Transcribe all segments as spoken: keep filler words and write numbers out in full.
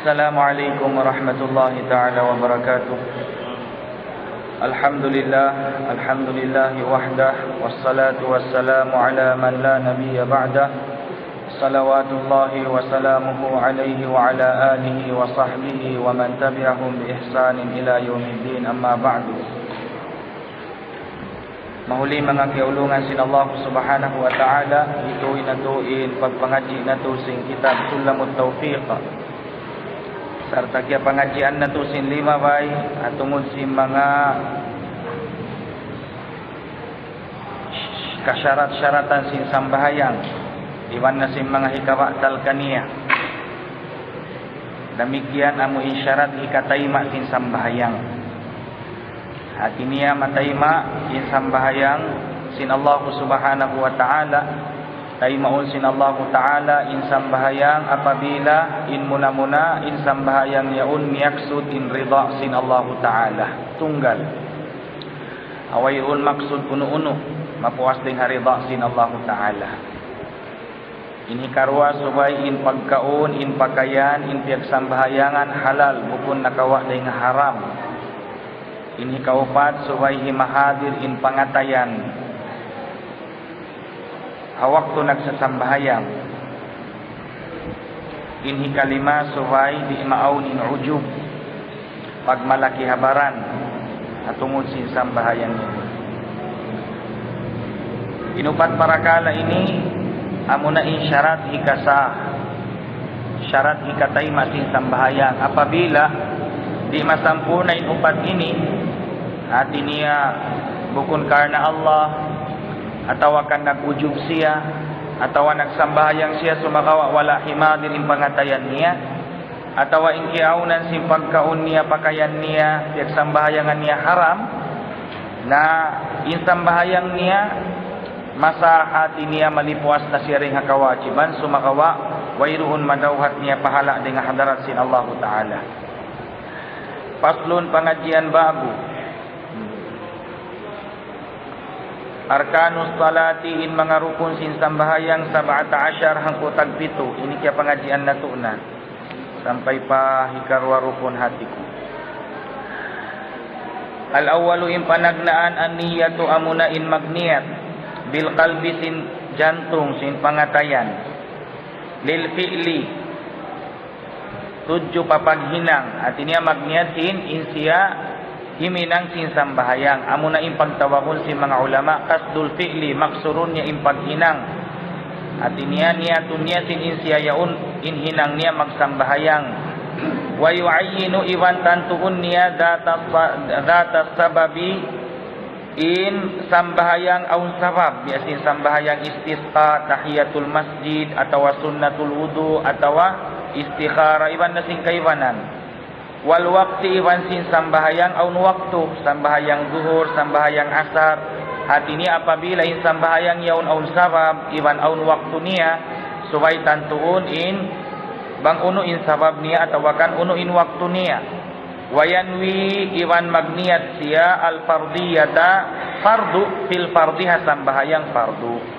السلام عليكم ورحمة الله تعالى وبركاته. الحمد لله، الحمد لله وحده، والصلاة والسلام على من لا نبي بعده، صلوات الله وسلامه عليه وعلى آله وصحبه ومن تبعهم بإحسان إلى يوم الدين، أما بعد. Mahuli manga kiyaulungan sin Allah Subhanahu wa Ta'ala, hituin natu' in pagpangadji' natu' sin kitab Sullamut Tawfiq. Sarta' kiyapangadjian natu' sin limabay, ha tungud sin manga kasyarat-syaratan sin sambahayang, iban na sin manga hikabatal kaniya. Damikkiyan amu in sharat hikatayma' sin sambahayang. Hati niya matayma' in sambahayang sin Allah Subhanahu wa Ta'ala. Taymaun sin Allah Ta'ala in sambahayang apabila in muna-muna in sambahayang yaun miyaksud in rida sin Allah Ta'ala. Tunggal. Wayruun maksud unu-unu, mapuas dayn ha rida sin Allah Ta'ala. In hikaruwa subay in pagkaun, in pakayan, in piyagsambahayangan halal, bukun nakawa' dayn ha haram. In hikaupat subay himahadir in pangatayan ha waktu nagsasambahayang. In hikalima subay di' maawn in ujub, pagmalaki ha baran, ha tungud sin sambahayang ini. In upat parakala' ini, amuna in sharat hikasah, sharat hikatayma' sin sambahayang. Apabila di' masampurna' in upat ini, hati niya bukun karna' Allah, atawa kan nag-ujub siya, atawa nagsambahayang siya sumagawa' wala' himadir in pangatayan niya, atawa in kiyaunan sin pagkaun niya, pakayan niya, piyagsambahayangan niya haram, na in sambahayang niya, masa hati niya malipuas na siya dayn ha kawajiban, sumagawa' wayruun madawhat niya pahala' dayn ha hadarat sin Allahu Ta'ala. Faslun, pangadjian ba'gu. Arkanus salati, in manga rukun sin sambahayang, sab'ata ashar, hangpu' tagpitu. Ini kiyapangadjian natu' na. Sampay pa hikaruwa rukun hati ku. Al-awwalu, in panagnaan, an-niyatu, amuna in magniyat, bil qalbi, sin jantung, sin pangatayan, lil fi'li, tudju pa paghinang. Hati niya magniyat sin in siya himinang sin sambahayang. Amuna in pagtawagun sin manga ulama, qasdul fi'li, maksurun niya in paghinang. Hati niya niyatun niya sin in siya yaun in hinang niya magsambahayang. Wa yu'ayyinu, iban tantuun niya, dhata sa-, dhata sababi, in sambahayang awn sabab, biya' sin sambahayang istisqa, tahiyatul masjid, atawa sunnatul wudu', atawa istikhara, iban na sin kaibanan. Wal waqti, iban sin sambahayang awn waktu, sambahayang duhur, sambahayang asar. Hati niya apabila in sambahayang yaun awn sabab, iban awn waktu niya, subay tantuun in bang unu in sabab niya atawa kan unu in waktu niya. Wa yanwi, iban magniyat siya, al-fardiyata, fardu, fil fardi, ha sambahayang fardu.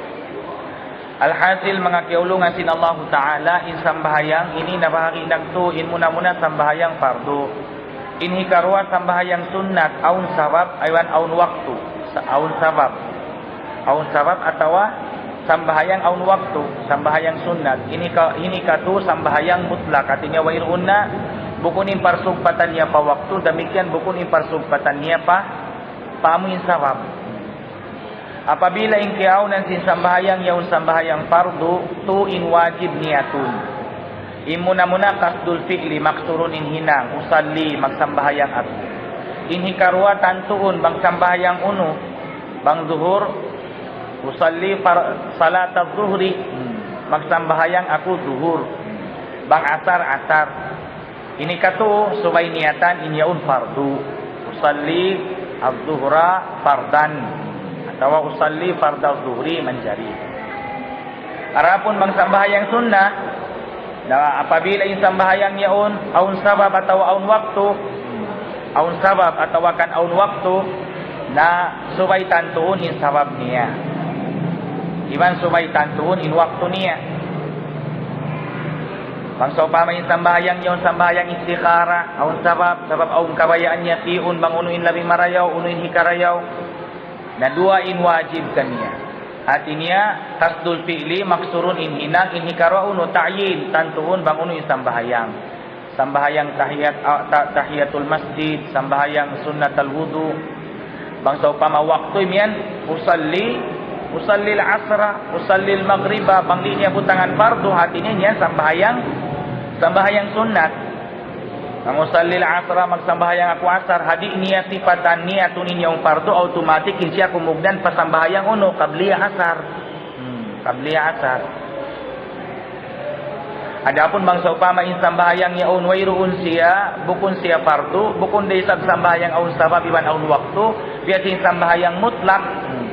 Alhasil, manga kiyaulungan sin Allahu Ta'ala, in sambahayang ini nabahagi' nagtu, in muna-muna sambahayang fardu. In hikaruwa sambahayang sunnat, awn sabab, iban awn waktu, sa-, awn sabab. Awn sabab atawa sambahayang awn waktu, sambahayang sunnat. Ini ka, ini katu sambahayang mutlak. Hati niya wayruun na, bukun in parsugpatan niya pa waktu, damikkiyan bukun in parsugpatan niya pa, pa amu in sabab. Apabila in kiyaunan sin sambahayang yaun sambahayang fardu, tu in wajib niyatun. In muna-muna qasdul fi'li, maksurun in hinang, usalli, magsambahayang aku. In hikaruwa tantuun, bang sambahayang unu, bang zuhur, usalli far-, salata zuhri, hmm, magsambahayang aku zuhur. Bang asar, asar. Ini katu, subay niyatan in yaun fardu. Usalli az-zuhra fardan. Atawa usalli farda zuhri manjari. Adapun bang sambahayang sunnat, na apabila in sambahayang yaun, awn sabab atawa awn waktu, awn sabab atawa kan awn waktu, na subay tantuun in sabab niya. Iban subay tantuun in waktu niya. Bang sawpama in sambahayang yaun sambahayang istikhara, awn sabab, sabab awn kabayaan niya pi'un bang unu in labi marayaw, unu in hikarayaw. Na duwa in wajib kaniya. Hati niya, qasdul fi'li, maksurun in hinang, in hikaruwa unu, ta'yin, tantuun bang unu in sambahayang. Sambahayang tahiyat, ah, ta-, tahiyatul masjid, sambahayang sunnatul wudu. Bang sawpama waktu imiyan, usalli, usalli al-asra, usalli al-maghriba, bang di' niya butangan fardu, hati niya yan sambahayang, sambahayang sunnat. Bang usalli al-asra, magsambahayang aku asar, ha di' niya sipatan niya tunin yaun fardu, automatic in siya kumugdan pa sambahayang unu, qabliya asar. Hmm, qabliya asar. Adapun bang sawpama in sambahayang yaun wayruun siya, bukun siya fardu, bukun da isab sambahayang awn sabab iban awn waktu, biya' sin sambahayang mutlak. Hmm.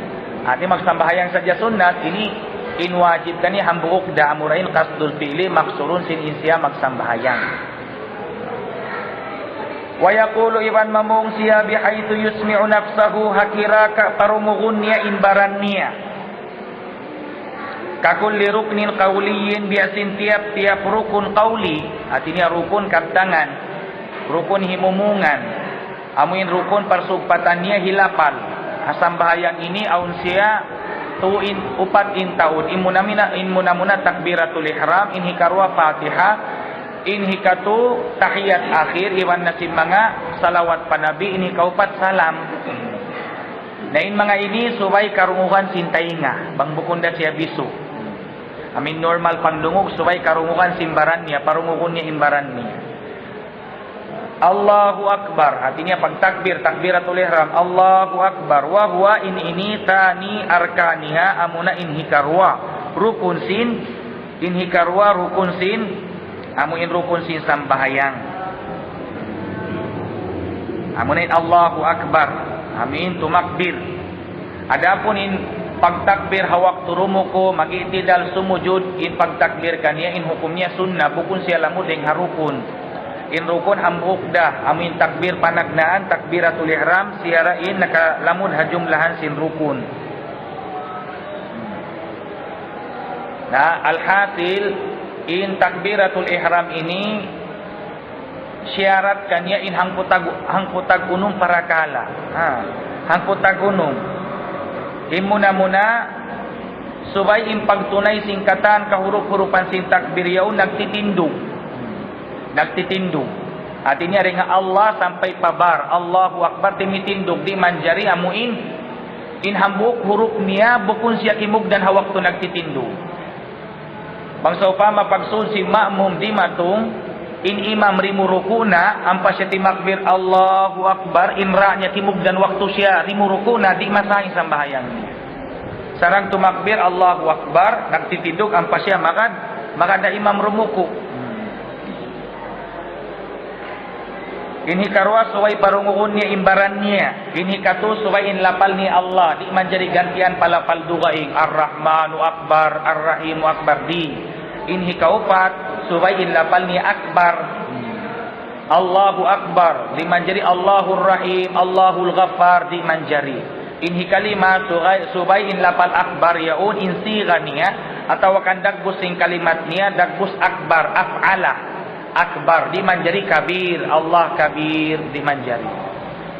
Hati magsambahayang sadja sunnat, ini in wajib kaniya hambuuk da amura in qasdul fi'li maksurun sin in siya magsambahayang. ويقول iban mamung siya بحيث يسمع نفسه ha kira ka parungugun niya in baran niya. ككل ركن قولي biya' sin tiyap-tiyap rukun qawli, hati niya rukun kabtangan, rukun himumungan, amu in rukun parsugpatan niya hilapal. Ha sambahayang ini awn siya tu in upat in taud, in muna-muna, in muna-muna takbiratul ihram, in hikaruwa Fatiha, in hikatu tahiyat akhir, iban na sin manga salawat pa Nabi, in hikaupat salam. Na in manga ini subay karungugan sin taynga, bang bukun da siya bisu. Amu in normal pangdungug, subay karungugan sin baran niya, parungugun niya in baran niya. Allahu Akbar, hati niya pagtakbir, takbiratul ihram, Allahu Akbar, وهو in ini ثاني أركانها, amuna in hikaruwa rukun sin, in hikaruwa rukun sin, amu in rukun sin sambahayang. Amuna in Allahu Akbar, amu in tumakbir. Adapun in pagtakbir ha waktu rumuku', mag-i'tidal, sumujud, in pagtakbir kaniya, in hukum niya sunnah, bukun siya lamud dayn ha rukun. In rukun hambuuk da, amu in takbir panagnaan, takbiratul ihram, siya ra in nakalamud ha jumlahan sin rukun. Na, alhasil, in takbiratul ihram ini, siyarat kaniya in hangpu' tag-, hangpu' tag-unum parakala'. Ha, hangpu' tag-unum. In muna-muna, subay in pagtunay sin katan kahurup-hurupan sin takbir yaun nagtitindug. Nagtitindug. Hati niya dayn ha Allah sampay pa bar, Allahu Akbar, timitindug, di' manjari amu in, in hambuuk hurup niya bukun siya kimugdan ha waktu nagtitindug. Bang sawpama pagsūd sin ma'mum dimatung, in imam rimuruku' na, ampa siya timakbir, Allahu Akbar, in ra niya kimugdan waktu siya rimuruku' na, di' masah in sambahayang niya. Sarang tumakbir, Allahu Akbar, nagtitindug, ampa siya magad, magad ha imam rumuku'. In hikaruwa, subay parungugun niya in baran niya. In hikatu, subay in lapal niya Allah. Di' manjari gantian pa lapal dugaing. Ar-Rahmanu Akbar, Ar-Rahimu Akbar. Di'. In hikaupat, subay in lapal niya Akbar. Allahu Akbar. Di' manjari Allahur Rahim, Allahul Ghaffar. Di' manjari. In hikalima, subay, subay in lapal Akbar yaun, in siga niya, atawa kan dagbus in kalimat niya, dagbus Akbar, af'ala. Akbar, di' manjari Kabir, Allah Kabir, di' manjari.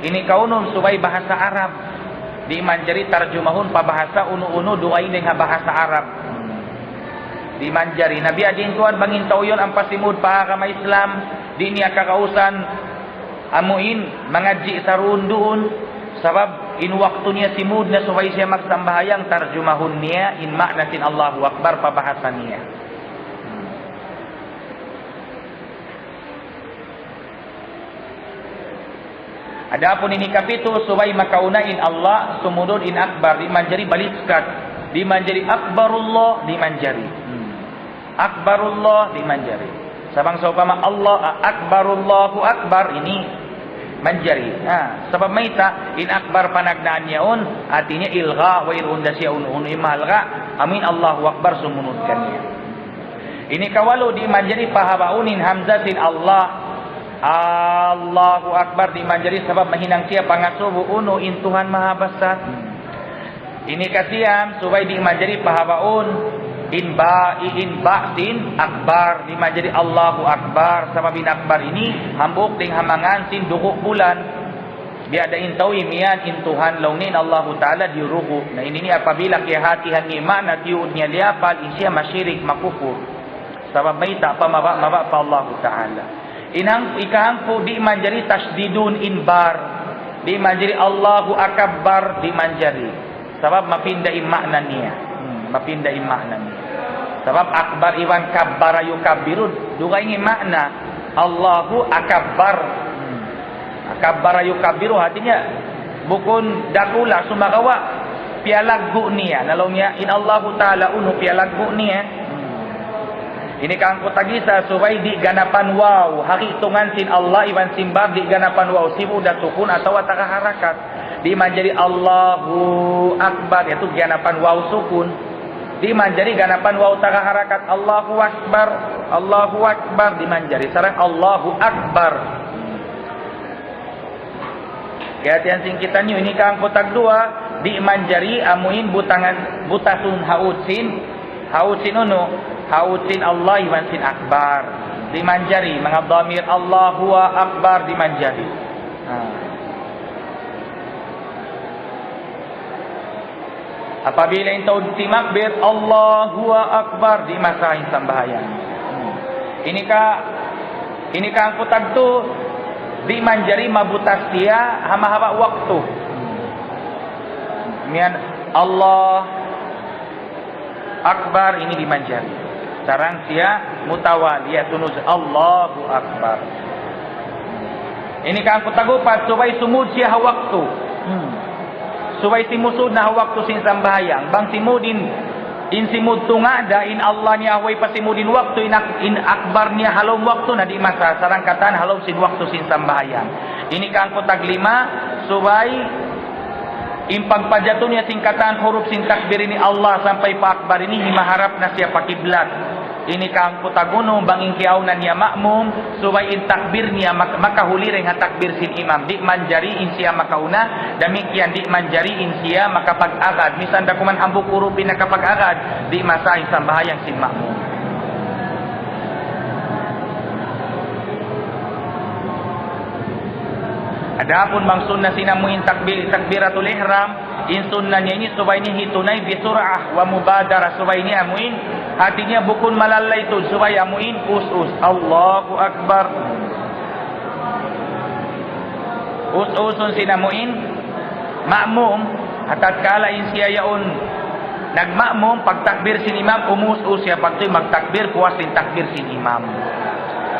Ini kaunum subay bahasa Arab. Di' manjari tarjumahun pa bahasa unu-unu dugaing dayn ha bahasa Arab. Di' manjari. Na biya' diin tuwan bang in tau yaun ampa simūd pa agama Islam, di' niya kagausan, amu in, mangadji' saruun-duun, sabab in waktu niya simūd na subay siya magsambahayang tarjumahun niya, in maana sin Allahu Akbar pa bahasa niya. Adapun in hikapitu, subay makauna in Allah, sumunud in Akbar, di' manjari baliskat, di' manjari Akbarullah, di' manjari. Hmm. Akbarullah, di' manjari. Sa' bang sawpama Allah, a-, Akbarullahu Akbar, ini manjari. Ha, sabab mayta', in Akbar panagnaan niya yaun, hati niya ilgha, wayruun da siya unu-unu in mahalga', amu in Allahu Akbar sumunud kaniya. Ini kawalu, di' manjari pahabaun in hamza sin Allah. Allahu Akbar, di' manjari sabab mahinang siya pangasubu unu in Tuhan Mahabasar. Ini kasiyam, subay di' manjari pahabaun In ba, i-, in ba sin akbar, di' manjari Allahu Akbar, sabab in akbar ini, hambuuk dayn ha mangan sin dugu' bulan. Biya' da in tau imiyan in Tuhan laung niya in Allahu Ta'ala diyurugu'. Na ini, ini apabila kiyahatihan niya in ma'na, tiyuud niya liyapal, in siya mashirik, makufur. Sabab mayta', pamaba'-maba' pa Allahu Ta'ala. In hang-, ikahangpu', di' manjari tashdidun in bar. Di' manjari Allahu Akbar, di' manjari. Sabab mapinda in ma'na niya. Hmm, mapinda in ma'na niya. Sabab akbar iban kabbara yukabbiru, dugaing in ma'na. Allahu Akbar. Hmm. Kabbara yukabbiru, hati niya, bukun dakula', sumagawa' piyalaggu' niya. Na laung niya, in Allahu Ta'ala unu piyalaggu' niya. Ini kangku tagisa, subay di' ganapan waw. Hati tungan sin Allah iban sin bar, di' ganapan waw. Sibu' da sukun atawa taga harakat. Di' manjari Allahu Akbar, yadtu ganapan waw sukun. Di' manjari ganapan waw taga harakat. Allahu Akbar, Allahu Akbar, di' manjari. Sarang Allahu Akbar. Kiyahatihan sin kitaniyu, ini kangku tagduwa, di' manjari amuin butangan, butasun ha ut sin, ha ut sin unu, ha ut sin Allah iban sin Akbar. Di' manjari, manga damir Allahu Akbar, di' manjari. Ha. Apabila in tau timakbir, Allahu Akbar, di' masah in sambahayang. Hmm. Ini ka, ini kangku tagtu, di' manjari mabutas siya ha mahaba' waktu. Hmm. Miyan, Allah Akbar, ini di' manjari. Sarang siya mutawali, ya tunus, Allahu Akbar. Ini kangku tagupat, subay simud siya ha waktu. Hmm. Subay simusud na ha waktu sin sambahayang. Bang simud in, in simud tunga' da, in Allah niya way pa simud in waktu, in ak-, in akbar niya ha lawm waktu na di' masah, sarang katan ha lawm sin waktu sin sambahayang. Ini kangku taglima, subay in pagpajatu niya sin katan hurup sin takbir ini Allah sampay pa akbar ini, himaharap na siya pa kiblat. Ini kangku tagunu, bang in kiyauna niya ma'mum, subay in takbir niya mak-, makahuli dayn ha takbir sin imam. Di' manjari in siya makauna, damikkiyan di' manjari in siya makapag-agad. Misan da kuman hambuuk hurup in nakapag-agad, di' masah in sambahayang sin ma'mum. Adapun bang sunna sin amu in takbir, takbiratul ihram, in sunna niya ini subay niya hitunay bisur'ah wa mubadarah, subay niya amu in, hati niya bukun malallaytud, subay amu in us-us. Allahu Akbar. Us-usun sin amu in ma'mum, ha tatkala in siya yaun nagma'mum, pagtakbir sin imam, umus-us siya pagtuy magtakbir, puas sin takbir sin imam.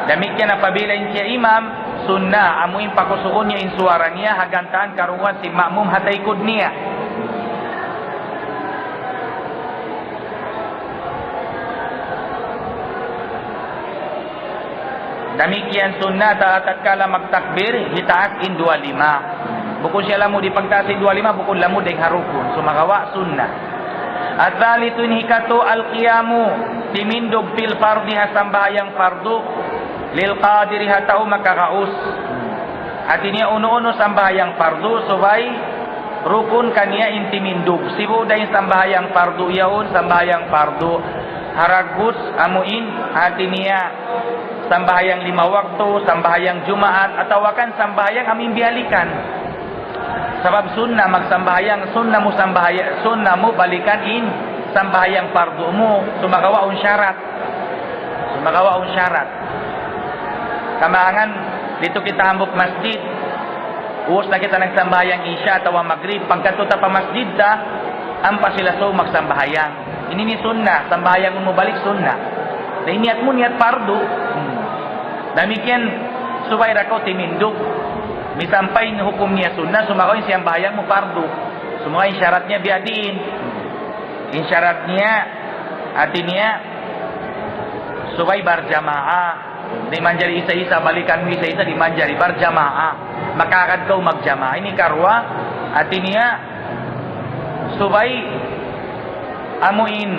Damikkiyan apabila in siya imam, sunna, amu in pakusugun niya in suwara niya, ha gantaan karungugan sin ma'mum ha taykud niya. Damikkiyan sunna, ta-, tatkala magtakbir, hitaas in duwa lima. Bukun siya lamud, di' pagtaas in duwa lima, bukun lamud dayn ha rukun. Sumagawa' sunna. At-thalithu, in hikatu, al-qiyamu, timindug fil fardhi ha sambahayang fardu, lil qadiri ha tau makagaus. Hati niya unu-unu sambahayang fardu, subay rukun kaniya in timindug. Sibu' da in sambahayang fardu yaun, sambahayang fardu haragus, amu in, hati niya, sambahayang lima waktu, sambahayang Jumaat, atawa kan sambahayang amu in biyalikan. Sabab sunna magsambahayang, sunna mu sambahaya-, sunna mu balikan in sambahayang fardu mu, sumagawa' awn sharat. Sumagawa' awn sharat. Kamaanan, didtu kita hambuuk masjid. Ubus na kita nagsambahayang Isya atawa Magrib. Pagkadtu ta pa masjid ta, ampa sila sūng magsambahayang. Ini in sunna, sambahayang mu balik sunna. Na in niyat mu niyat fardu. Hmm. Damikkiyan, subay da kaw timindug. Misan pa in hukum niya sunna, sumagawa' in siyambahayang mu fardu. Sumagawa' in sharat niya biya' diin. In sharat niya, hati niya, subay barjamaah. Di' manjari isa-isa, balikan mu isa-isa, di' manjari, barjamaah. Makaagad kaw magjamaah. Ini karuwa, hati niya, subay amu in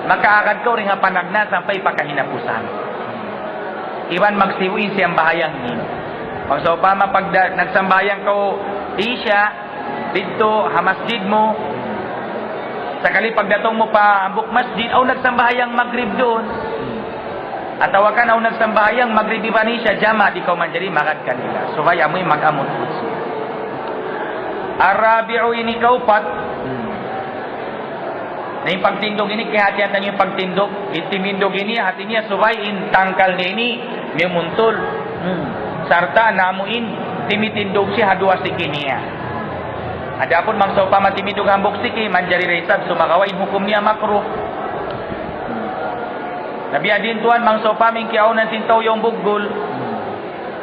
makaagad kaw dayn ha panagnaan sampay pa kahinapusan. Iban magsibu' in siyambahayang ini. Pagsawpama pagda-, nagsambahayang kaw Isya, didtu ha masjid mu, Sakali pagdatung mu pa hambuuk masjid, awn nagsambahayang magrib duun. Atawa kan awn nagsambahayang magrib iban isya, jama', di' kaw manjari magad kanila. Subay amu in mag-amut-amut siya. Ar-rabi'u, ini kaupat. Na in pagtindug ini, kiyahatihan taniyu in pagtindug. In timindug ini, hati niya subay in tangkal niya ini, mimuntul. Hmm. Sarta' na amu in timitindug siya ha duwa siki niya. Adapun bang sawpama timindug hambuuk siki, manjari da isab, sumagawa' in hukum niya makruh. Na biya' diin tuwan bang sawpama in kiyaawnan sin tau yaun bugbul.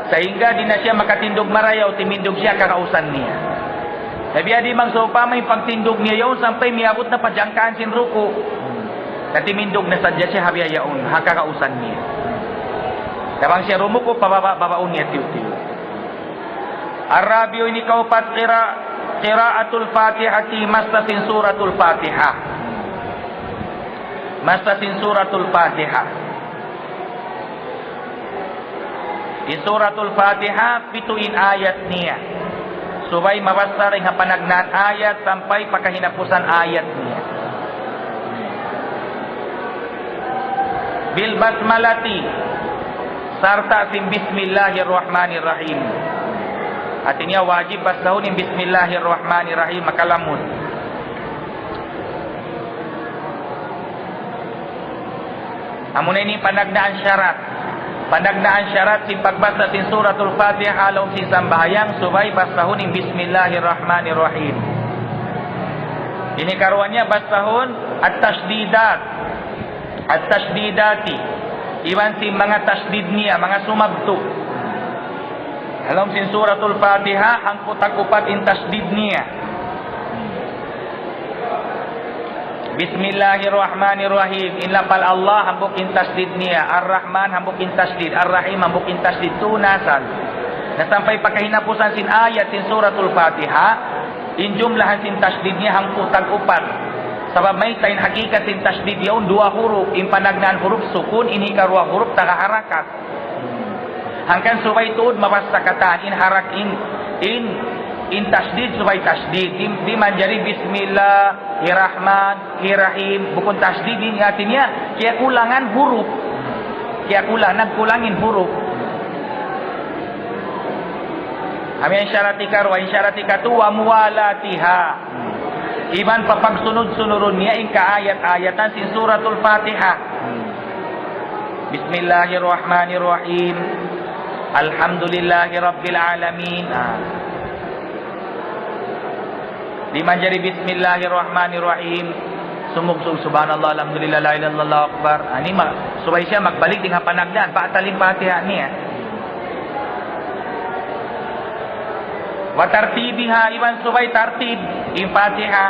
Sahingga di' na siya makatindug marayaw, timindug siya ha kakausan niya. Na biya' diin bang sawpama in pagtindug niya yaun sampay miyabut na pa jangkaan sin ruku'. Na timindug na sadja siya ha biya' yaun, ha kakausan niya. Na bang siya rumuku', pababa'-babaun niya tiyu'-tiyu'. Ar-rabi'u, ini kaupat, qira-, qira'atul Fatihati, masa sin Suratul Fatiha. Masa sin Suratul Fatiha. In Suratul Fatiha, pitu in ayat niya. Subay mabassa dayn ha panagnaan ayat sampay pa kahinapusan ayat niya. Bil basmalati, sarta' sin Bismillahir Rahmanir Rahim. Hati niya wajib bassahun in Bismillahir Rahmanir Rahim, makalamud. Amuna ini panagnaan sharat. Panagnaan sharat sin pagbasa sin Suratul Fatiha ha lawm sin sambahayang, subay basahun in Bismillahir Rahmanir Rahim. Ini karuwa niya basahun at-tashdidat. At-tashdidati. Iban sin manga tashdid niya, manga sumabtu. Ha lawm sin Suratul Fatiha, hangpu' tag-upat in tashdid niya. Bismillahirrahmanirrahim. In lapal Allah, hambuuk in tashdid niya. Ar-Rahman, hambuuk in tashdid. Ar-Rahim, hambuuk in tashdid. Tunasan. Na sampay pa kahinapusan sin ayat sin Suratul Fatiha, in jumlahan sin tashdid niya hangpu' tag-upat. Sabab mayta', in hakikat sin tashdid yaun duwa huruf. In panagnaan huruf sukun, in hikaruwa huruf taga harakat. Hangkan subay tuud mabassa katan in harak in, in, in tashdid subay tashdid. Di', di' manjari Bismillahirrahmanirrahim. Bukun tashdid in hati niya, kiyakulangan huruf. Kiyakulang, nagkulang in huruf. Amu yan in sharat hikaruwa, in sharat hikatu, wa muwalatiha. Iban papagsunud-sunudun niya in kaayat-ayatan sin Suratul Fatiha. Bismillahirrahmanirrahim. Alhamdulillahi Rabbil Alamin. Ah. Di' manjari Bismillahirrahmanirrahim. Sumugsug, Subhanallah, Alhamdulillah, La ilaha illallah, Allahu Akbar. Ani ma, subay siya magbalik dayn ha panagnaan, batal in Fatiha niya. Wa tartibiha, iban subay tartib in Fatiha.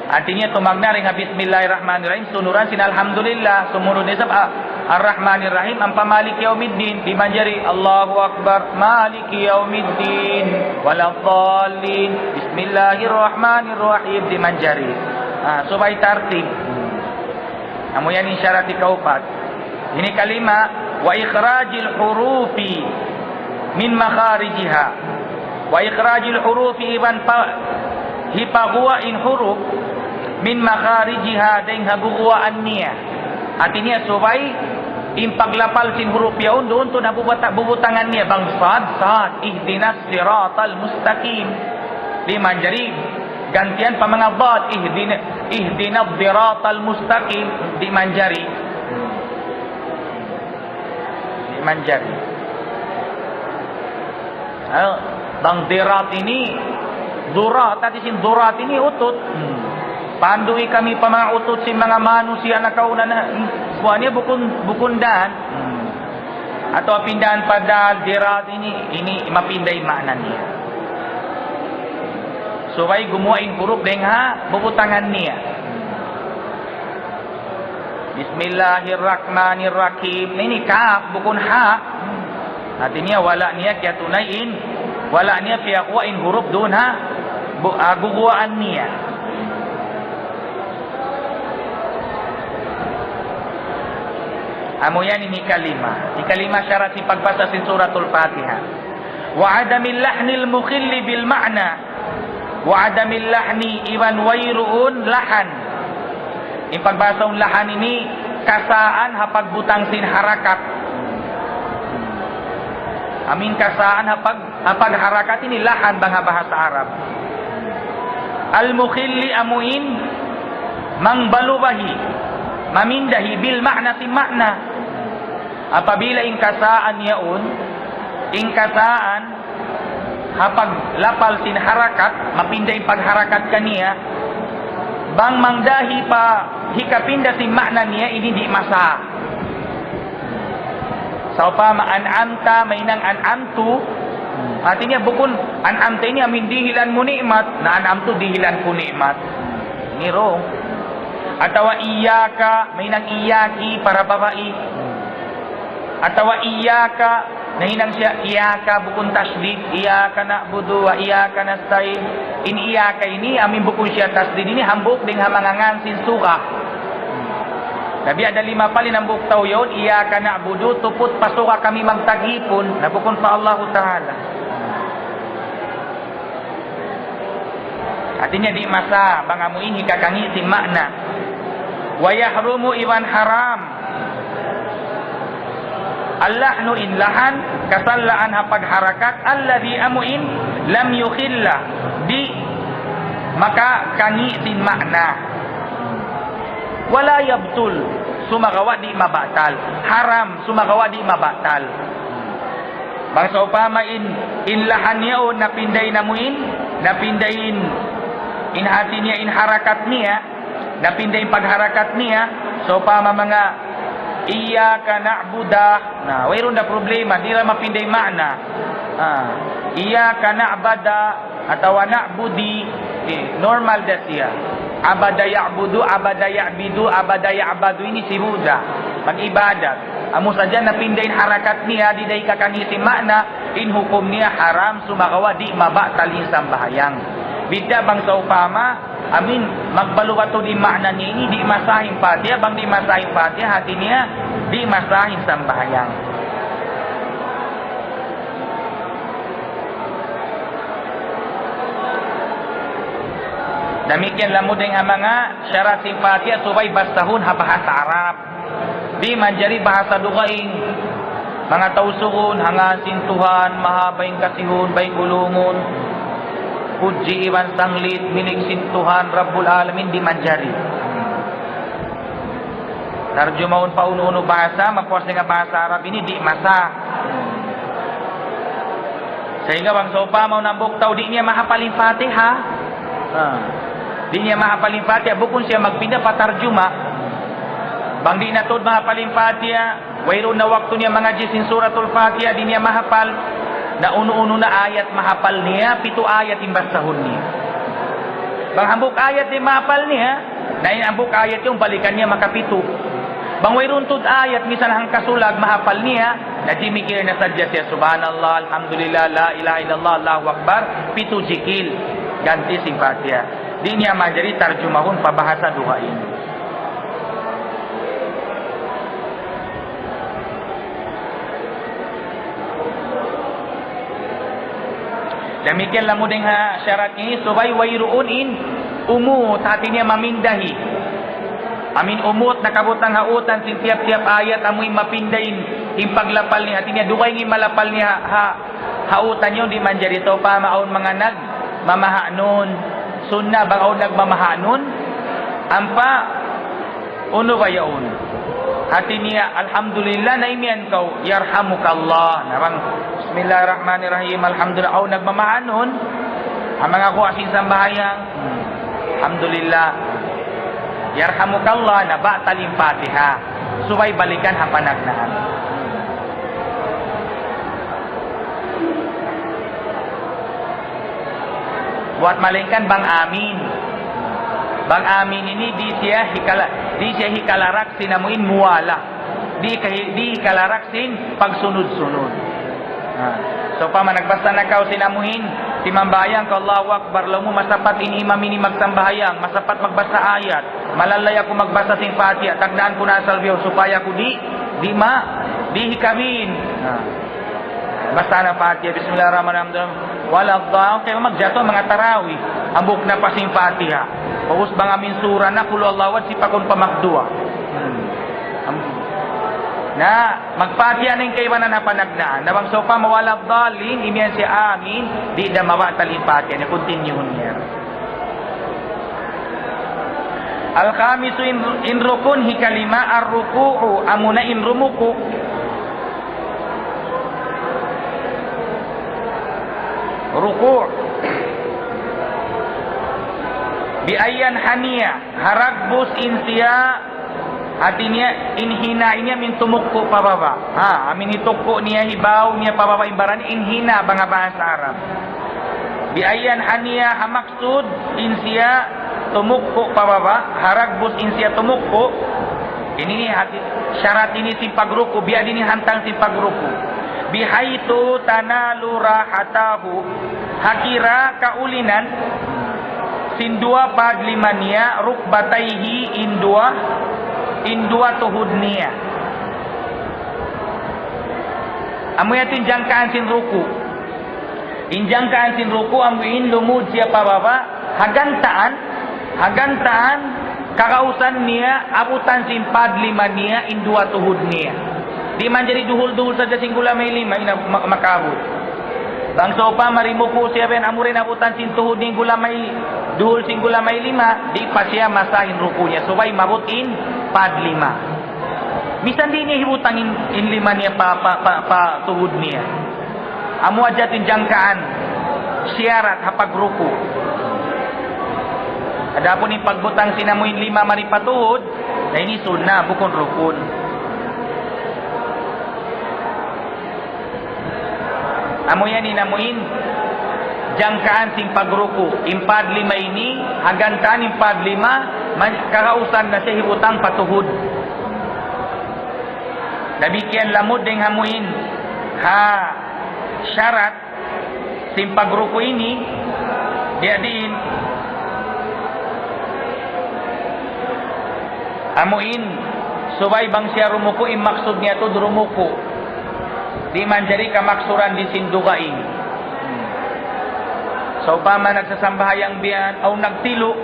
Hati niya tumagna' dayn ha Bismillahirrahmanirrahim, sunuran sin Alhamdulillah, sumunud isab, ah, Ar-Rahmanirrahim, ampa Maliki Yawmiddin, di' manjari, Allahu Akbar, Maliki Yawmiddin, waladdallin, Bismillahirrahmanirrahim, di' manjari. Ah, subay tartib. Amu yan in sharat hikaupat. Ini kalima, wa ikhrajil hurufi min makharijiha. Wa ikhrajil hurufi, iban pa, hipaguwa' in huruf min makharijiha, dayn ha guguwaan niya. Hati niya subay in paglapal sin huruf yaun duun tuud ha bubuta-, bubutangan niya. Bang sad, sad, ihdinas siratal mustaqim. Di' manjari gantian pa manga dad, ihdina, ihdinas siratal mustaqim. Di' manjari. Di' manjari. Ah, bang dirat ini, durat, hati sin durat ini utut. Hmm. Pandui kami pa manga utut sin manga manusiya' nakauna na. Hmm. Bukan niya bukun, bukun dan. Hmm. Atawa pindahan pa dal, dirat ini, ini mapinda in maana niya. Subay gumuwa' in huruf dayn ha bubutangan niya. Bismillahirrahmanirrahim. Ini kaf, bukun ha. Hati niya wala' niya kiyatunay in, wala' niya piyakuha' in huruf duun ha bu-, ah, guguwaan niya. Amu yan in hikalima. Hikalima sharat sin pagbasa sin Suratul Fatiha. Wa adamil lahnil mukhilli bil ma'na. وعدم اللحن, iban wayruun lahan. In pagbahasahun lahan ini, kasaan ha pagbutang sin harakat. Amu in kasaan ha pag-, ha pagharakat ini lahan bang ha bahasa Arab. المخل, amu in mangbalubahi, mamindahi, بالمعنى, sin ma'na. Apabila in kasaan yaun, in kasaan ha paglapal sin harakat, mapinda in pagharakat kaniya, bang mangdahi pa hikapinda sin ma'na niya, ini di' masa. Sawpama an'amta, mahinang an'amtu, hati niya bukun an'amta ini amu in dihilan mu ni'mat, na an'amtu dihilan ku ni'mat. Ini wrong. Atawa iyyaka, mahinang iyyaki para babai. Atawa iyyaka, nahinang siya iyyaka, bukun tashdid, إياك نعبد وإياك نستعين. In iyyaka ini, amu in bukun siya tashdid ini, hambuuk dayn ha manga ngan sin suga. Na biya' da limapal in hambuuk tau yaun, إياك نعبد, tuput pa suga kami magtag-ipun, na bukun pa Allahu Ta'ala. Hati niya di' masa, bang amu in hikakangi' sin ma'na. ويحرم, iban haram. اللحن, in lahan, kasallaan ha pagharakat, الذي, amu in, لم يخل, di' makakangi' sin ma'na. ولا يبطل, sumagawa' di' mabatal. Haram, sumagawa' di' mabatal. Bang sawpama in, in lahan niya o napinda in amu in, napinda in, in hati niya, in harakat niya, napinda in pagharakat niya, sawpama manga, إياك نعبد, na, wayruun da problema, di' da mapinda in ma'na. Ah, إياك نعبد, atawa na'budi, eh, normal da siya. Abada ya'budu, abada ya'bidu, abada ya'badu, ini sibu' da. Mag-ibadat. Amu sadja napinda in harakat niya, di' da hikakangi' sin ma'na, in hukum niya haram, sumagawa' di' mabatal in sambahayang. Bidda' bang sawpama, amu in, magbalubatul in ma'na niya ini, di' masa in Fatiha, bang di' masa in Fatiha, hati niya, di' masa in sambahayang. Damikkiyan lamud dayn ha manga sharat sin Fatiha subay basahun ha bahasa Arab. Di' manjari bahasa dugaing. Manga Tausug, ha ngan sin Tuhan, mahaba in kasihun, baik ulumun. Pudji iban sanglit, milik sin Tuhan, Rabbul Alamin, di' manjari. Tarjumahun pa unu-unu bahasa, mapuas dayn ha bahasa Arab ini, di' masa. Sahingga bang sawpama awn hambuuk tau di' niya mahapal in Fatiha. Ha. Di' niya mahapal in Fatiha, bukun siya magpinda pa tarjuma. Bang di' na tuud mahapal in Fatiha, wayruun na waktu niya mangadji' sin Suratul Fatiha, di' niya mahapal. Na unu-unu na ayat mahapal niya, pitu ayat in basahun niya. Bang hambuuk ayat di' mahapal niya, na in hambuuk ayat yan balikan niya makapitu. Bang wayruun tuud ayat, misan hangkasulag mahapal niya, na jimikil na sadja siya, Subhanallah, Alhamdulillah, La ilaha illallah, Allahu Akbar, pitu jikil. Ganti sin Fatiha. Di' niya manjari tarjumahun pa bahasa dugaing. Damikkiyan lamud dayn ha sharat ini, subay wayruun in umut, hati niya mamindahi. Amu in umut nakabutang ha utan sin tiyap-tiyap ayat, amu in mapinda in, in paglapal niya, hati niya dugaing in malapal niya ha, ha, ha utan yaun, di' manjari. Sawpama awn manga nagmamaha nun, sunnat bang awn nagmamaha nun, ampa unu ba yaun? Hati niya, Alhamdulillah, na imiyan kaw, Yarhamukallah. Na bang, Bismillahirrahmanirrahim, Alhamdulillah, awn nagmamaha nun, ha manga kuwa' sin sambahayang, hmm, Alhamdulillah, Yarhamukallah, na batal in Fatiha. Subay balikan ha panagnaan. Buat malaingkan bang amin. Bang amin ini di' siya hikala-, di' siya hikalarak sin amu in muwala. Di' ka-, di' hikalarak sin pagsunud-sunud. Ha. Sawpama nagbasa na kaw sin amu in, simambahayang kaw Allahu Akbar, laung mu masapat in imam ini magsambahayang, masapat magbasa ayat, malalay aku magbasa sin Fatiha, tagnaan ku na asal bihaun supaya aku di', di' ma-, di' hikabin. Ha. Basa na Fatiha, Bismillahirrahmanirrahim. Wala dhal, kay magjatu manga tarawih. Ambuk na pa sin Fatiha. Pag'ubus bang amin sura na, qul huwallahu ahad, sipaun pa magduwa. Hmm. Am-, na, mag-Fatiha na in kaibanan ha panagnaan. Na bang sawpama wala dhallin, imiyan siya amin, di' da mabatal in Fatiha niya, continue niya. Al-khamisu, in, in rukun hikalima, ar-ruku'u, amuna in rumuku'. Ruku'. Bi an yanhaniya, ha dagbus in siya, hati niya, in hina niya amin tumukku' pa baba'. Ha, amin hitukku' niya, hibaw niya pa baba' in baran, in hina bang ha bahasa Arab. Bi an yanhaniya, ha maksud in siya tumukku' pa baba', ha dagbus in siya tumukku'. Ini in hati, sharat ini sin pagruku', biya' diin in hantang sin pagruku'. Bihaythu tanalu rahatahu, ha kira kaulinan sin duwa padlima niya, rukbatayhi, in duwa, in duwa tuhud niya. Amu yadtu in jangkaan sin ruku'. In jangkaan sin ruku' amu in lumud siya pa baba', ha gantaan, ha gantaan, kagausan niya, abutan sin padlima niya, in duwa tuhud niya. Di' manjari duhul-duhul sadja sin gulamay lima, in ma-, makaabut. Bang sawpama rimuku' siya biyan, amura in abutan sin tuhud niya in gulamay, duhul sin gulamay lima, di' pa siya masah in ruku' niya. Subay maabut in padlima. Misan di' niya hibutang in, in lima niya pa, pa, pa, pa tuhud niya. Amu hadja in jangkaan, sharat ha pagruku'. Adapun in pagbutang sin amu in lima mari pa tuhud, na ini sunnat, bukun rukun. Amu yan in amu in jangkaan sin pagruku'. In padlima ini, ha gantaan in padlima, man-, kagausan na siya hibutang pa tuhud. Damikkiyan lamud dayn ha amu in, ha, sharat sin pagruku' ini, biya' diin, amu in, subay bang siya rumuku', in maksud niya tuud rumuku'. Di' manjari kamaksuran di sin dugaing. Sawpama nagsasambahayang biya' yan, aw nagtilu',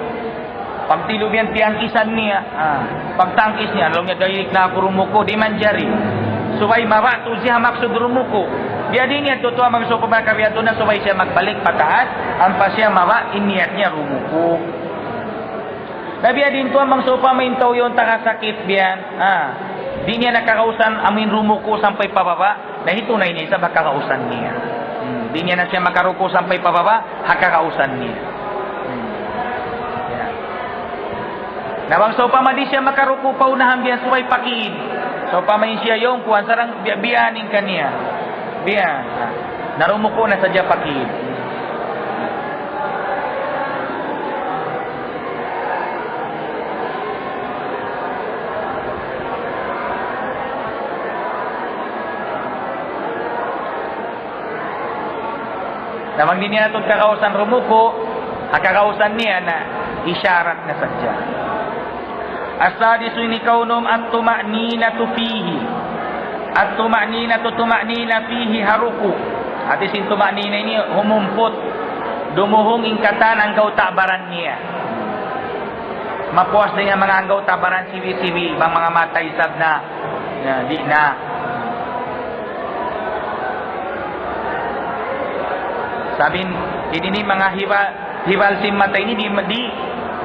pagtilu' biya' yan, tiyangkisan niya. Ah, pagtangkis niya, laung niya, "Direct na aku rumuku'," di' manjari. Subay mabaya' tuud siya maksud rumuku'. Biya' diin niya tuud, bang sawpama kabiya' tuud na, subay siya magbalik pataas, ampa siya mabaya' in niyat niya rumuku'. Na biya' diin tuud bang sawpama in tau yaun taga sakit biya' yan. Ah, di' niya na kagausan amu in rumuku' sampay pa baba'. Na hitunay niya isab ha kagausan niya. Hmm, di' niya na siya makaruku' sampay pa baba', ha kagausan niya. Hmm. Ya. Na bang sawpama di' siya makaruku' pa unahan biya' yan, subay pakiid. Sawpama in siya yaun, kuwan sarang biya', biya' ini kaniya. Biya'. Na rumuku' na sadja pakiid. Na bang di' niya na tuud kagausan rumuku', ha kagausan niya na isharat na sadja. As-sadisu, in hikaunum, at-tuma'ninatu fihi. At-tuma'ninatu, tuma'nina fihi, ha ruku'. Hati sin tuma'nina ini humumput. Dumuhung in katan anggawta' baran niya. Mapuas dayn ha manga anggawta' baran siwi'-siwi', bang manga mata isab na. Ya, di' na. Sabab in, ini, ini manga hibal, hibal sin mata ini di', di',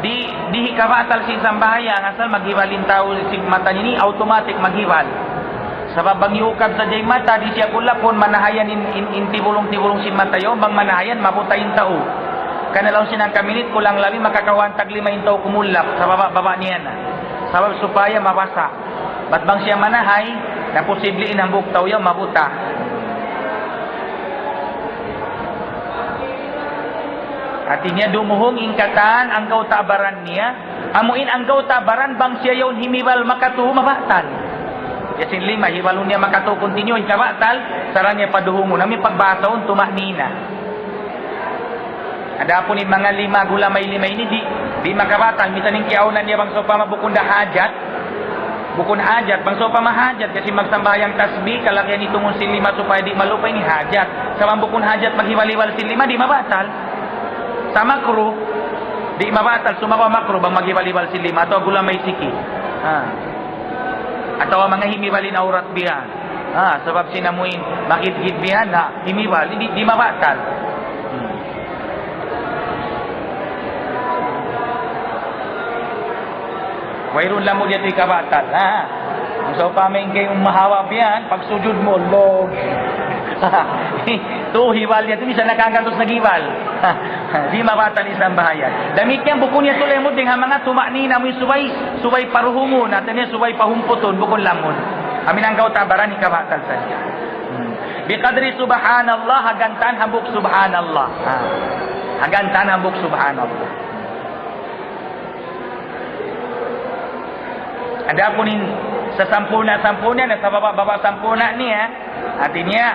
di', di' hikabatal sin sambahayang, asal maghibal in tau sin mata ini, automatic maghibal. Sabab bang iyukab sadja in mata, di' siya kullapun, manahayan in, in, in tibulung-tibulung sin mata yaun, bang manahayan, mabuta in tau. Karna' laung sin hangka minit, kulang labi, makakawa' tag lima in tau kumullap, sabab baba' niya na. Sabab supaya mabasa'. Bat bang siya manahay, na posible in hambuuk tau yaun mabuta. Hati niya dumuhung in katan anggawta' baran niya, amu in anggawta' baran bang siya yaun himibal makatu mabatal. Ya sin lima, hibalun niya makatu continue, hikabatal, sarang niya paduhungun. Amu in pagbahasa yaun tuma'nina. Adapun in manga lima, gulamay lima ini di', di' makabatal. Misan in kiyaawnan niya bang sawpama bukun da hajat, Bukun hajat, bang sawpama hajat, kasi magsambahayang tasbih, kalagihan itungun sin lima supaya di' malupa, ini hajat. Sa' bang bukun hajat, maghibal-hibal sin lima, di' mabatal. Sa' makruh, di' mabatal, sumagawa' makruh, bang maghibal-hibal sin lima, atawa gulamay siki. Ha. Atawa manga himibal in awrat biya'. Ha, sabab sin amuin, makitgit biya', na, himibal, di', di' mabatal. Hmm. Wayruun lamud yadtu hikabatal, ha? Sawpama in kaymu mahaba' biya' yan, pagsujud mu, log. Tu, hibal yadtu, misan nakahanggatus na hibal. Di' mabatal in sambahayang. Damikkiyan bukun yadtu lamud dayn ha manga tuma'nina mu subay, subay paruhumun, atawa niya subay pahumputun, bukun lamud. Amu in hanggaw ta' baran hikabatal sadja. Hmm. Biqadri subhanallah, ha gantaan hambuuk subhanallah. Ha. Ha gantaan hambuuk subhanallah. Adapun in sasampurna'-sampurna' na, sababa'-baba' sampurna' niya, hati niya,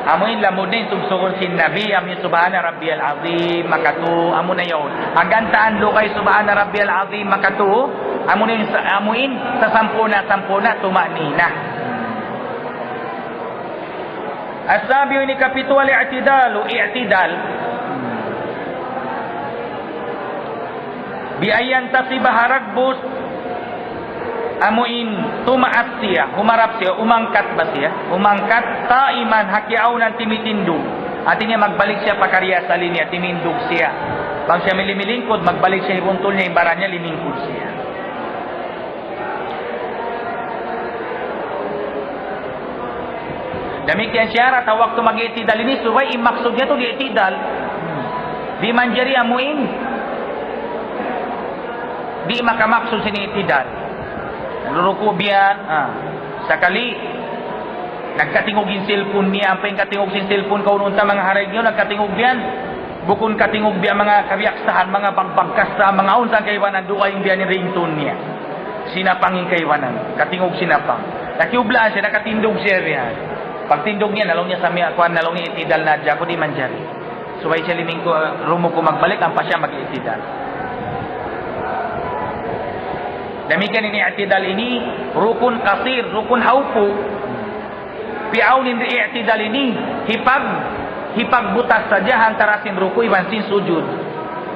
amu in lamud na in sugsugun sin Nabi, amu in Subhana Rabbiyal Azim, makatu, amu na yaun. Ha gantaan lugay Subhana Rabbiyal Azim, makatu, amu na in sa-, amu in sasampurna'-sampurna' tuma'nina. As-sabi'u, ini kapitu, al-i'tidalu, i'tidal. Bi an yantasiba, ha dagbus, amu in tumaas siya, humarap siya, umangkat ba siya? Umangkat, qa'iman, ha kiyaawnan timitindug. Hati niya magbalik siya pa kariasali niya, timindug siya. Bang siya mili-, milingkud, magbalik siya, hibuntul niya in baran niya, limingkud siya. Damikkiyan, ha waktu mag-i'tidal ini, subay in maksud niya tu i'tidal. Di' manjari amu in di' makamaksud sin i'tidal. Ruku' biya' yan, ah. Sakali, nagkatingug in cellphone niya, ampa in katingug sin cellphone, kaunun ta manga haraig niyu, nagkatingug biya' yan. Bukun katingug biya' manga kabiyaksahan, manga bagbag kasa, manga unsa kaibanan, dugaing biya' yan in ringtone niya. Sinapang in kaibanan, katingug sinapang. Nakiyublaan siya, nakatindug siya biya' yan. Pagtindug niya, na laung niya sa miya, kuwan, na laung niya, i'tidal na hadja aku, di' manjari. Subay siya limingkud, rumuku' magbalik, ampa siya mag-i'tidal. Damikkiyan in i'tidal ini, rukun qasir, rukun hawpu. Piyawn in i'tidal ini, hipag-, hipagbutas sadja ha antara sin ruku' iban sin sujud.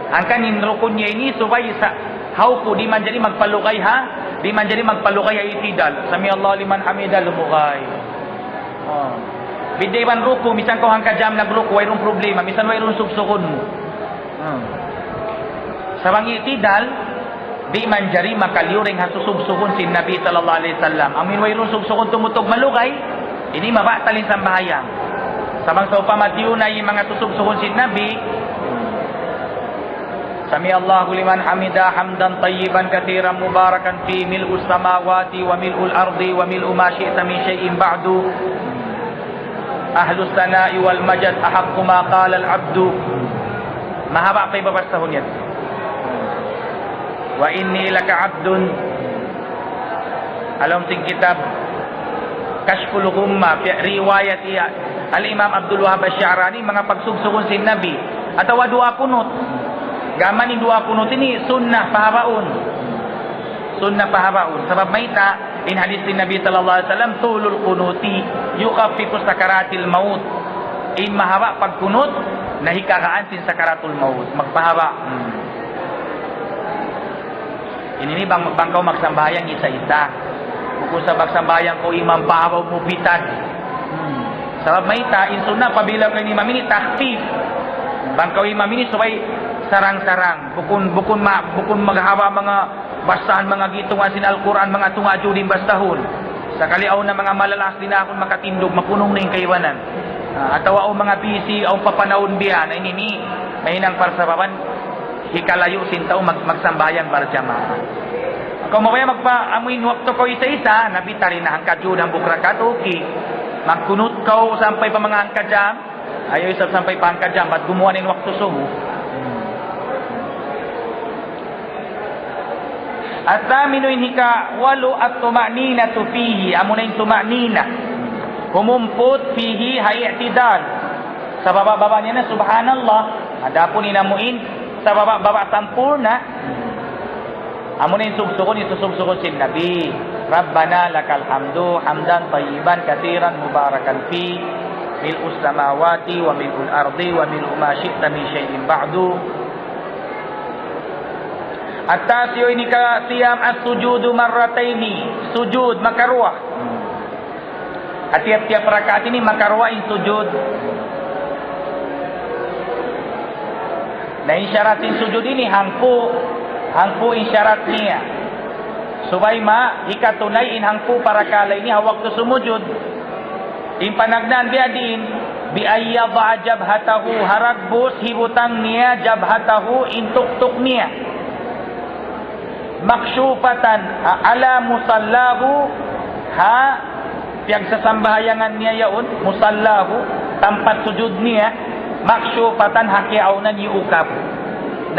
Hangkan in rukun niya ini subay sa hawpu, di' manjari magpalugay ha, di' manjari magpalugay ha i'tidal. Sami'allahu liman hamidah, lumugay. Oh. Bidda' iban ruku', misan kaw hangka jam nagruku', wayruun problema, misan wayruun sugsugun mu. Hmm. Sa' bang i'tidal, di' manjari makaliyu dayn ha susugsugun sin Nabi sallallahu alayhi wasallam. Amu in wayruun sugsugun tumutug malugay, ini mabatal in sambahayang. Sa' bang sawpama tiyuna in manga susugsugun sin Nabi, سمع الله لمن حمده حمدا طيبا كثيرا مباركا فيه ملء السماوات وملء الأرض وملء ما شئت من شيء بعد. أهل الثناء والمجد أحق ما قال العبد. Mahaba' pa in babasahun yan. وإني لك عبد. Ha lawm sin kitab Kashful Ghummah, pi-, riwayat hi Al-Imam Abdul Wahhab Ash-Sha'rani, manga pagsugsugun sin Nabi. Atawa duwaa kunut. Gām in duwaa kunut ini sunnat pahabaun. Sunnat pahabaun. Sabab mayta', in hadis sin Nabi sallallahu alayhi wasallam, طول القنوت يخفف سكرات الموت. In mahaba' pagkunut, nahikagaan sin sakaratul maut. Magpahaba'. Hmm. Ini ini bang, bang kaw magsambahayang isa-isa. Bukun sa' magsambahayang kaw imam pahabaun mu bitad. Hmm. Sabab mayta', in sunnat apabila kaw in imam ini takhfif. Bang kaw imam ini subay sarang-sarang. Bukun, bukun ma-, bukun maghaba' manga basahan manga gitungan sin Al-Qur'an, manga tunga' jud in basahun. Sakali awn na manga malalaas dinakun makatindug, makunung na in kaibanan. Ah, atawa awn manga busy, awn papanawun biya' na ini, ini, mahinang parsababan, hikalayu' sin tau mag-, magsambahayang barjamaah. Kaw mabaya' magpa-, amu in waktu kaw isa-isa, na bitad na hangka jud, hambuuk rakaat, okay. Magkunut kaw sampay pa manga hangka jam, ayaw isab sampay pa hangka jam, bat gumuwa' na in waktu subu. الثامن, in hikawalu, الطمأنينة فيه, amu na in tuma'nina. Humumput, فيه, ha i'tidal. Sababa'-baba' niya na, subhanallah. Adapun in amu in, sababa'-baba' sampurna'. Amu na in sugsugun, in susugsugun sin Nabi. ربنا لك الحمد حمدا طيبا كثيرا مباركا فيه ملء السماوات وملء الأرض وملء ما شئت من شيء بعد. At-tasi'u, ini kasiyam, as-sujudu marratayni, sujud makaruwa. Ha tiyap-tiyap rakaat ini makaruwa in sujud. Na in sharat sin sujud ini hangpu', hangpu' in sharat niya. Subay ma hikatunay in hangpu' parakala' ini ha waktu sumujud. In panagnaan biya' diin, بأن يضع جبهته, ha dagbus hibutang niya, جبهته, in tuktuk niya. مكشوفة على مصلاه, ha piyagsasambahayangan niya yaun, مصلاه, tampat sujud niya, مكشوفة, ha kiyaawnan, يؤكب.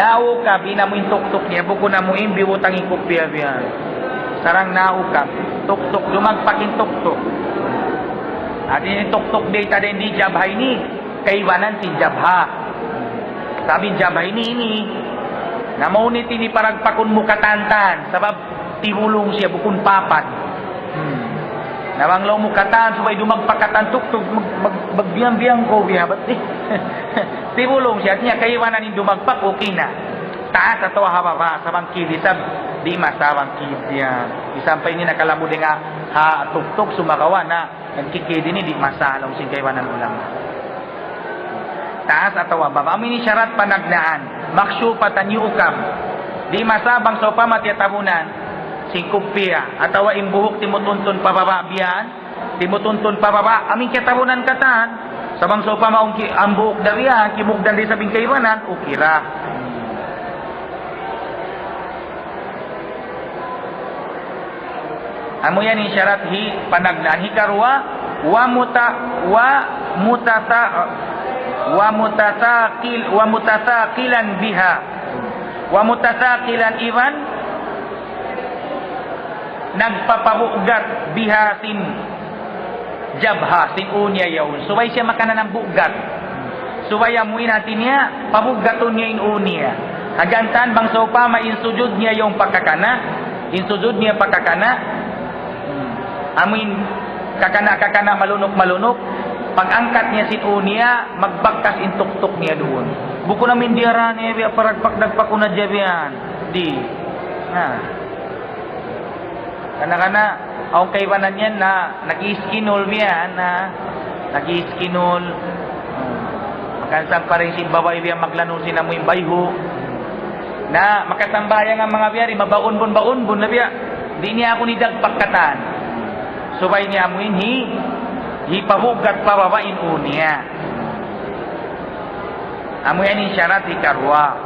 Naukab in amu in tuktuk niya, bukun amu in biyutang in kupiya biya'. Sarang naukab, tuktuk, dumagpak in tuktuk. Hati niya tuktuk di' ta di' jabha ini, kaibanan sin jabha. Sabab in jabha ini, ini. Na mawn ini paragpakun mu katan-katan, sabab tibulung siya, bukun papan. Hmm. Na bang laung mu katan, subay dumagpak katan tuktuk, mag-, mag-, magbiyang-biyang kaw biya', bat di'. Tibulung siya, hati niya kaibanan in dumagpak, okay na. Taas atawa ha baba', sa' bang kid isab, di' masa bang kid yan. Misan pa ini nakalamud dayn ha tuktuk, sumagawa' na nagkikid ini, di' masa, laung sin kaibanan ulama. Taas atawa baba'. Amu ini sharat panagnaan. مكشوفة, يؤكب. Di' masa bang sawpama tiyatabunan sin kupiya, atawa in buhuk timutuntun pababa' biya' yan, timutuntun pababa', amu in kiyatabunan katan. Sa' bang sawpama awn ki-, awn buhuk da biya' yan, kimugdan da isab in kaibanan, okay ra. Amu yan in sharat hi panagnaan. Hikaruwa, ومت-، ومتثا-، ومتثاقل-، ومتثاقلا بها. ومتثاقلا, iban nagpapabugat, بها, sin jabha, sin ū niya yaun. Subay siya makananam bugat. Subay amu in hati niya, pabugatun niya in ū niya. Hangkan bang sawpama in sujud niya yaun pa kakana', in sujud niya pa kakana', hmm, amu in kakana'-kakana', malunuk-malunuk, pag-angkat niya sin ū niya, magbakkas in tuktuk niya duun. Bukun amu in diyara niya biya' paragpak-dagpakun hadja biya' yan. Di'. Na. Kana-kana, awn kaibanan yan na nag-iiskinul biya' yan, na nag-iiskinul. Hmm. Makansang pa rin sin babai biya' maglanul sin amu in bayhu'. Na makasambahayang in manga biya' di', mabaunbun-baunbun na biya'. Di' niya aku nidagpak katan. Subay niya amu in hi-, hipabugat pababa' in ū niya. Amu yan in sharat hikaruwa.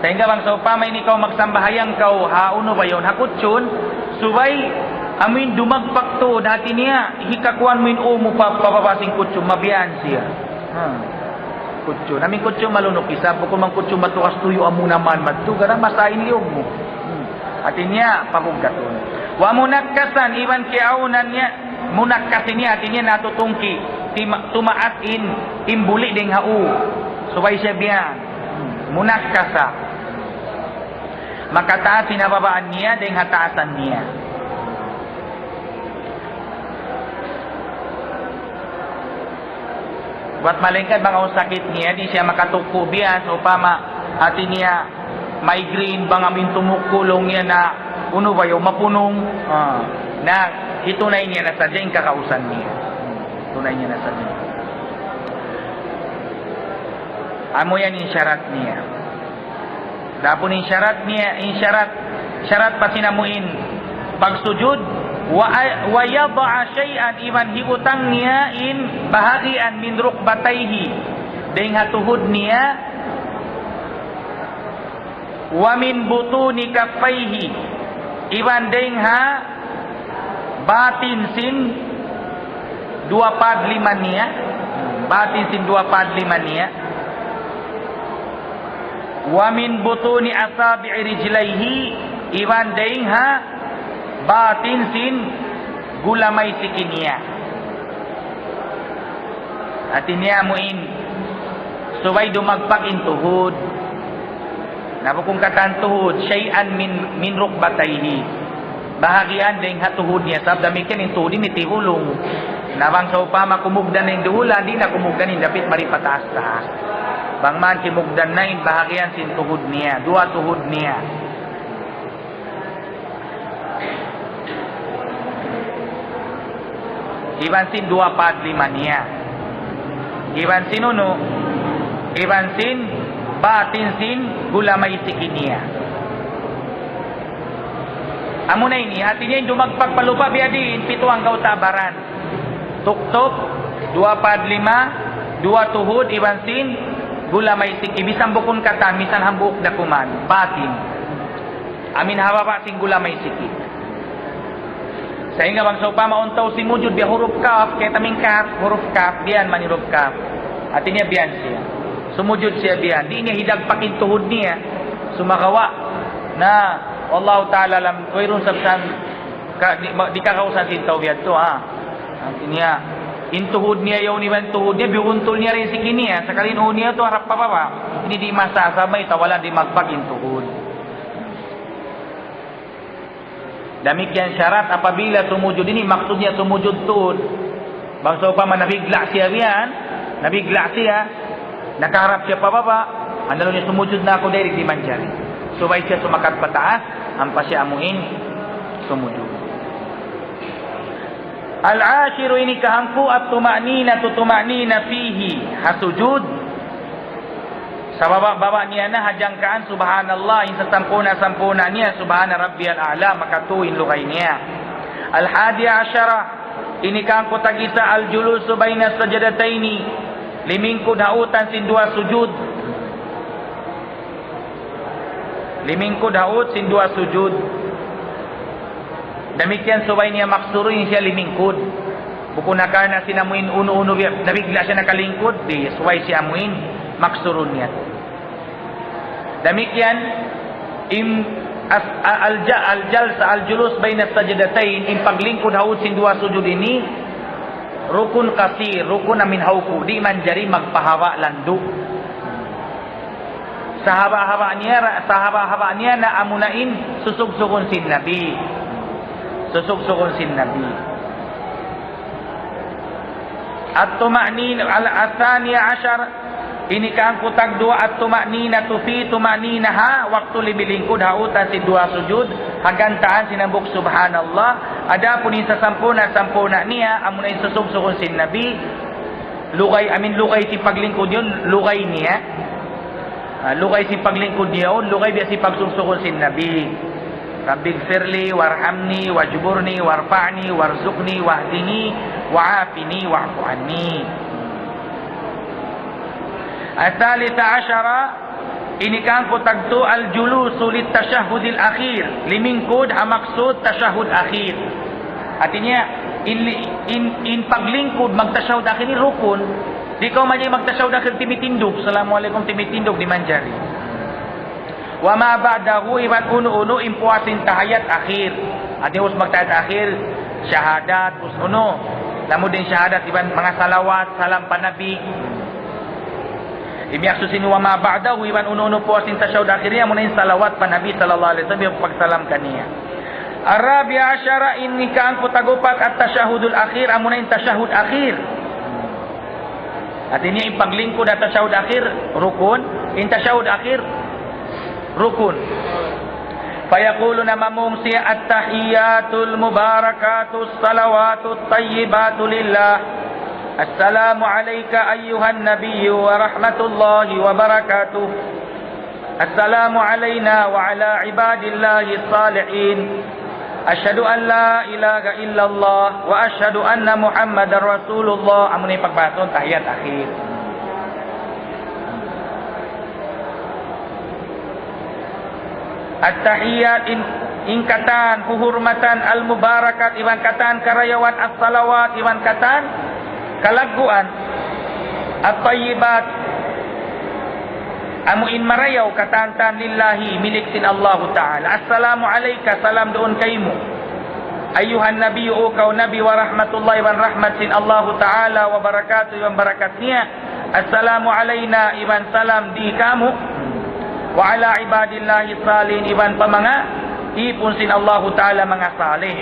Sahingga bang sawpama ini kaw magsambahayang kaw ha unu ba yaun, ha kutsun, subay amu in dumagpak tuud, hati niya, hikakuan mu in ū mu pa, pababa' sin kutsun, mabiya' yan siya. Ha. Kutsun. Amu in kutsun malunuk isab, bukun man kutsun matugas tuyu' amu naman madtu, gara masa in liyug mu. Hmm. Hati niya, pabugatun. ومنكسا, iban kiyaawnan niya, munakkas ini hati niya natutungki, tima-, tumaas in, in buli' dayn ha ū. Subay siya biya' yan. منكسا. Makataas in ha babaan niya, dayn ha taasan niya. Bat malaingkan bang awn sakit niya, di' siya makatuku' biya' yan, sawpama hati niya migraine, bang amu in tumuku' laung niya na, unu ba yaun, mapunung. Ah. Na, hitunay niya na sadja in kakausan niya. Hitunay niya na sadja. Amu yan in sharat niya. Adapun in sharat niya, in sharat, sharat pa sin amu in pagsujud, wa, ويضع شيئا, iban hibutang niya in bahagian من ركبتيه, dayn ha tuhud niya, ومن بطون كفيه, iban dayn ha batin sin duwa pad lima niya, batin sin duwa pad lima niya. ومن بطون أصابع رجليه, iban dayn ha batin sin gulamay siki niya. Hati niya amu in, subay dumagpak in tuhud. Na bukun katan tuhud, شيئا من، من ركبتيه. Bahagian dayn ha tuhud niya, sabab damikkiyan in tuhud ini tihulung. Na bang sawpama kumugdan na in duhulan, di' na kumugdan in dapit mari pataas-taas. Bang man kimugdan na in bahagian sin tuhud niya, duwa tuhud niya. Iban sin duwa padlima niya. Iban sin unu, iban sin batin sin gulamay siki niya. Amuna ini, hati niya in dumagpag pa lupa' biya' diin, pitu hanggaw ta' baran. Tuktuk, duwa padlima, duwa tuhud, iban sin gulamay siki. Bisan bukun katan, misan hambuuk da kuman, batin. Amin ha baba' sin gulamay siki. Sahingga bang sawpama awn tau simujud biya' huruf kaf, kayta' min kaf, huruf kaf, biya' yan man huruf kaf. Hati niya biya' yan siya. Sumujud siya biya' yan. Di' niya hidagpak in tuhud niya. Sumagawa' na, wallahu ta'ala alam, wayruun sabab sa ka, di', di' kakausan sin tau biya' yadtu, ha. Hati niya, in tuhud niya yaun iban tuhud niya, biyuntul niya da in siki niya. Sakali in ū niya yadtu harap pa baba'. Ini di' masa, sabab mayta', wala' dimagpak in tuhud. Damikkiyan sharat apabila sumujud ini, maksud niya sumujud tuud. Bang sawpama nabigla' siya biya' yan, nabigla' siya, nakaharap siya pa baba', anu laung niya sumujud na aku direct, di' manjari. Subay siya sumakat pataas, ampa siya amuin sumujud. العاشر, ini kahangpu', الطمأنينة, طمأنينة فيه, ha sujud. Sababa'-baba' niya na ha jangkaan subhanallah, in sasampurna'-sampurna' niya, سبحان ربي الأعلى, makatu in lugay niya. الحادي عشر, ini kahangpu' tag-isa, الجلوس بين السجدتين, limingkud ha utan sin duwa sujud. Limingkud ha ut sin duwa sujud. Damikkiyan subay niya maksurun in siya limingkud. Bukun na karna' sin amuin unu-unu biya', nabigla' siya nakalingkud, di' subay siya amuin maksurun niya. Damikkiyan, in, as, a-, al-, ja-, al-jalsa, al-julus bayna sajidatayn, in paglingkud ha ut sin duwa sujud ini, rukun kasir, rukun amin hauku, di' manjari magpahaba' landu'. Sahaba'-haba' niya ra, sahaba'-haba' niya na amuna in susugsugun sin Nabi. Susugsugun sin Nabi. الطمأنينة، ال-، الثاني عشر, ini kahangpu' tagduwa, الطمأنينة في طمأنينة, ha waktu limilingkud ha utan sin duwa sujud, ha gantaan sin hambuuk subhanallah, adapun in sasampurna'-sampurna' niya, amuna in susugsugun sin Nabi, lugay, amin lugay sin paglingkud yaun, lugay niya. Ah, lugay sin paglingkud niya yaun, lugay biya' sin pagsugsugun sin Nabi. رب اغفر لي وارحمني واجبرني وارفعني وارزقني واهدني وعافني واعف عني. الثالث عشر, ini kahangpu' tagtu, الجلوس للتشهد الأخير. Limingkud ha maksud tashahhud akhir. Hati niya, in, in, in paglingkud magtashahhud akhir ini rukun. Di' kaw manjari magtashahhud akhir timitindug, assalamu alaykum timitindug, di' manjari. وما بعده, iban unu-unu in puas sin tahiyat akhir. Hati niya ubus magtahiyat akhir, shahadat, ubus unu. Lamud in shahadat, iban manga salawat, salam pa Nabi. Imiyaksud sin وما بعده, iban unu-unu puas sin tashahhud akhir ini, amuna in salawat pa Nabi sallallahu alayhi wasallam, pagsalam kaniya. الرابع عشر, ini kahangpu' tagupat, التشهد الأخير, amuna in tashahhud akhir. Hati niya in paglingkud ha tashahhud akhir, rukun. In tashahhud akhir, rukun. فيقول, na mamung siya, التحيات المباركات الصلوات الطيبات لله. السلام عليك أيها النبي ورحمة الله وبركاته. السلام علينا وعلى عباد الله الصالحين. أشهد أن لا إله إلا الله وأشهد أن محمدا رسول الله. Amuna in pagbahas tahiyat akhir. At-tahiyat in, in katan huhurmatan, al-mubarakat iban katan karayawan, as-salawat iban katan kalagguan, at-tayyibat amu in marayaw katan-katan, lillahi, milik sin Allahu Ta'ala. Assalamu alayka, salam duun kaymu. Ayyuhan Nabiyyu, o kaw Nabi, wa rahmatullahi, iban rahmat sin Allahu Ta'ala, wa barakatuh, iban barakat niya. Assalamu alayna, iban salam di kamu. Wa ala ibadillahi salihin, iban pa manga ipun sin Allahu Ta'ala manga salih.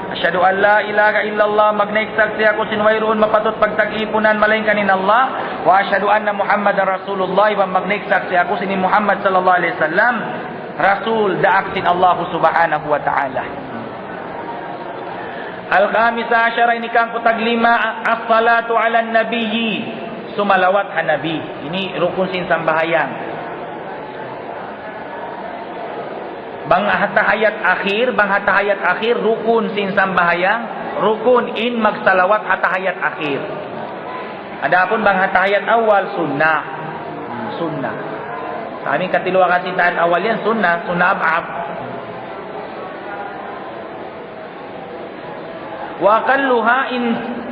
أشهد أن لا إله إلا الله, magnaik saksi' aku sin wayruun mapatut pagtag-ipunan malaingkan in Allah. وأشهد أن محمدا رسول الله, iban magnaik saksi' aku sin Muhammad sallallahu alayhi wasallam Rasul daak sin Allah Subhanahu wa Ta'ala. الخامسة عشرة, ini hangpu' taglima, الصلاة على النبي, sumalawat ha Nabi. Ini rukun sin sambahayang. Bang ha tahiyat akhir, bang ha tahiyat akhir, rukun sin sambahayang, rukun in magsalawat ha tahiyat akhir. Adapun bang ha tahiyat awal, sunnat. Hmm, sunnat. Sa' amu in katiluakan sin tahiyat awal yan, sunnat, sunnat ab'ad. وأقلها, in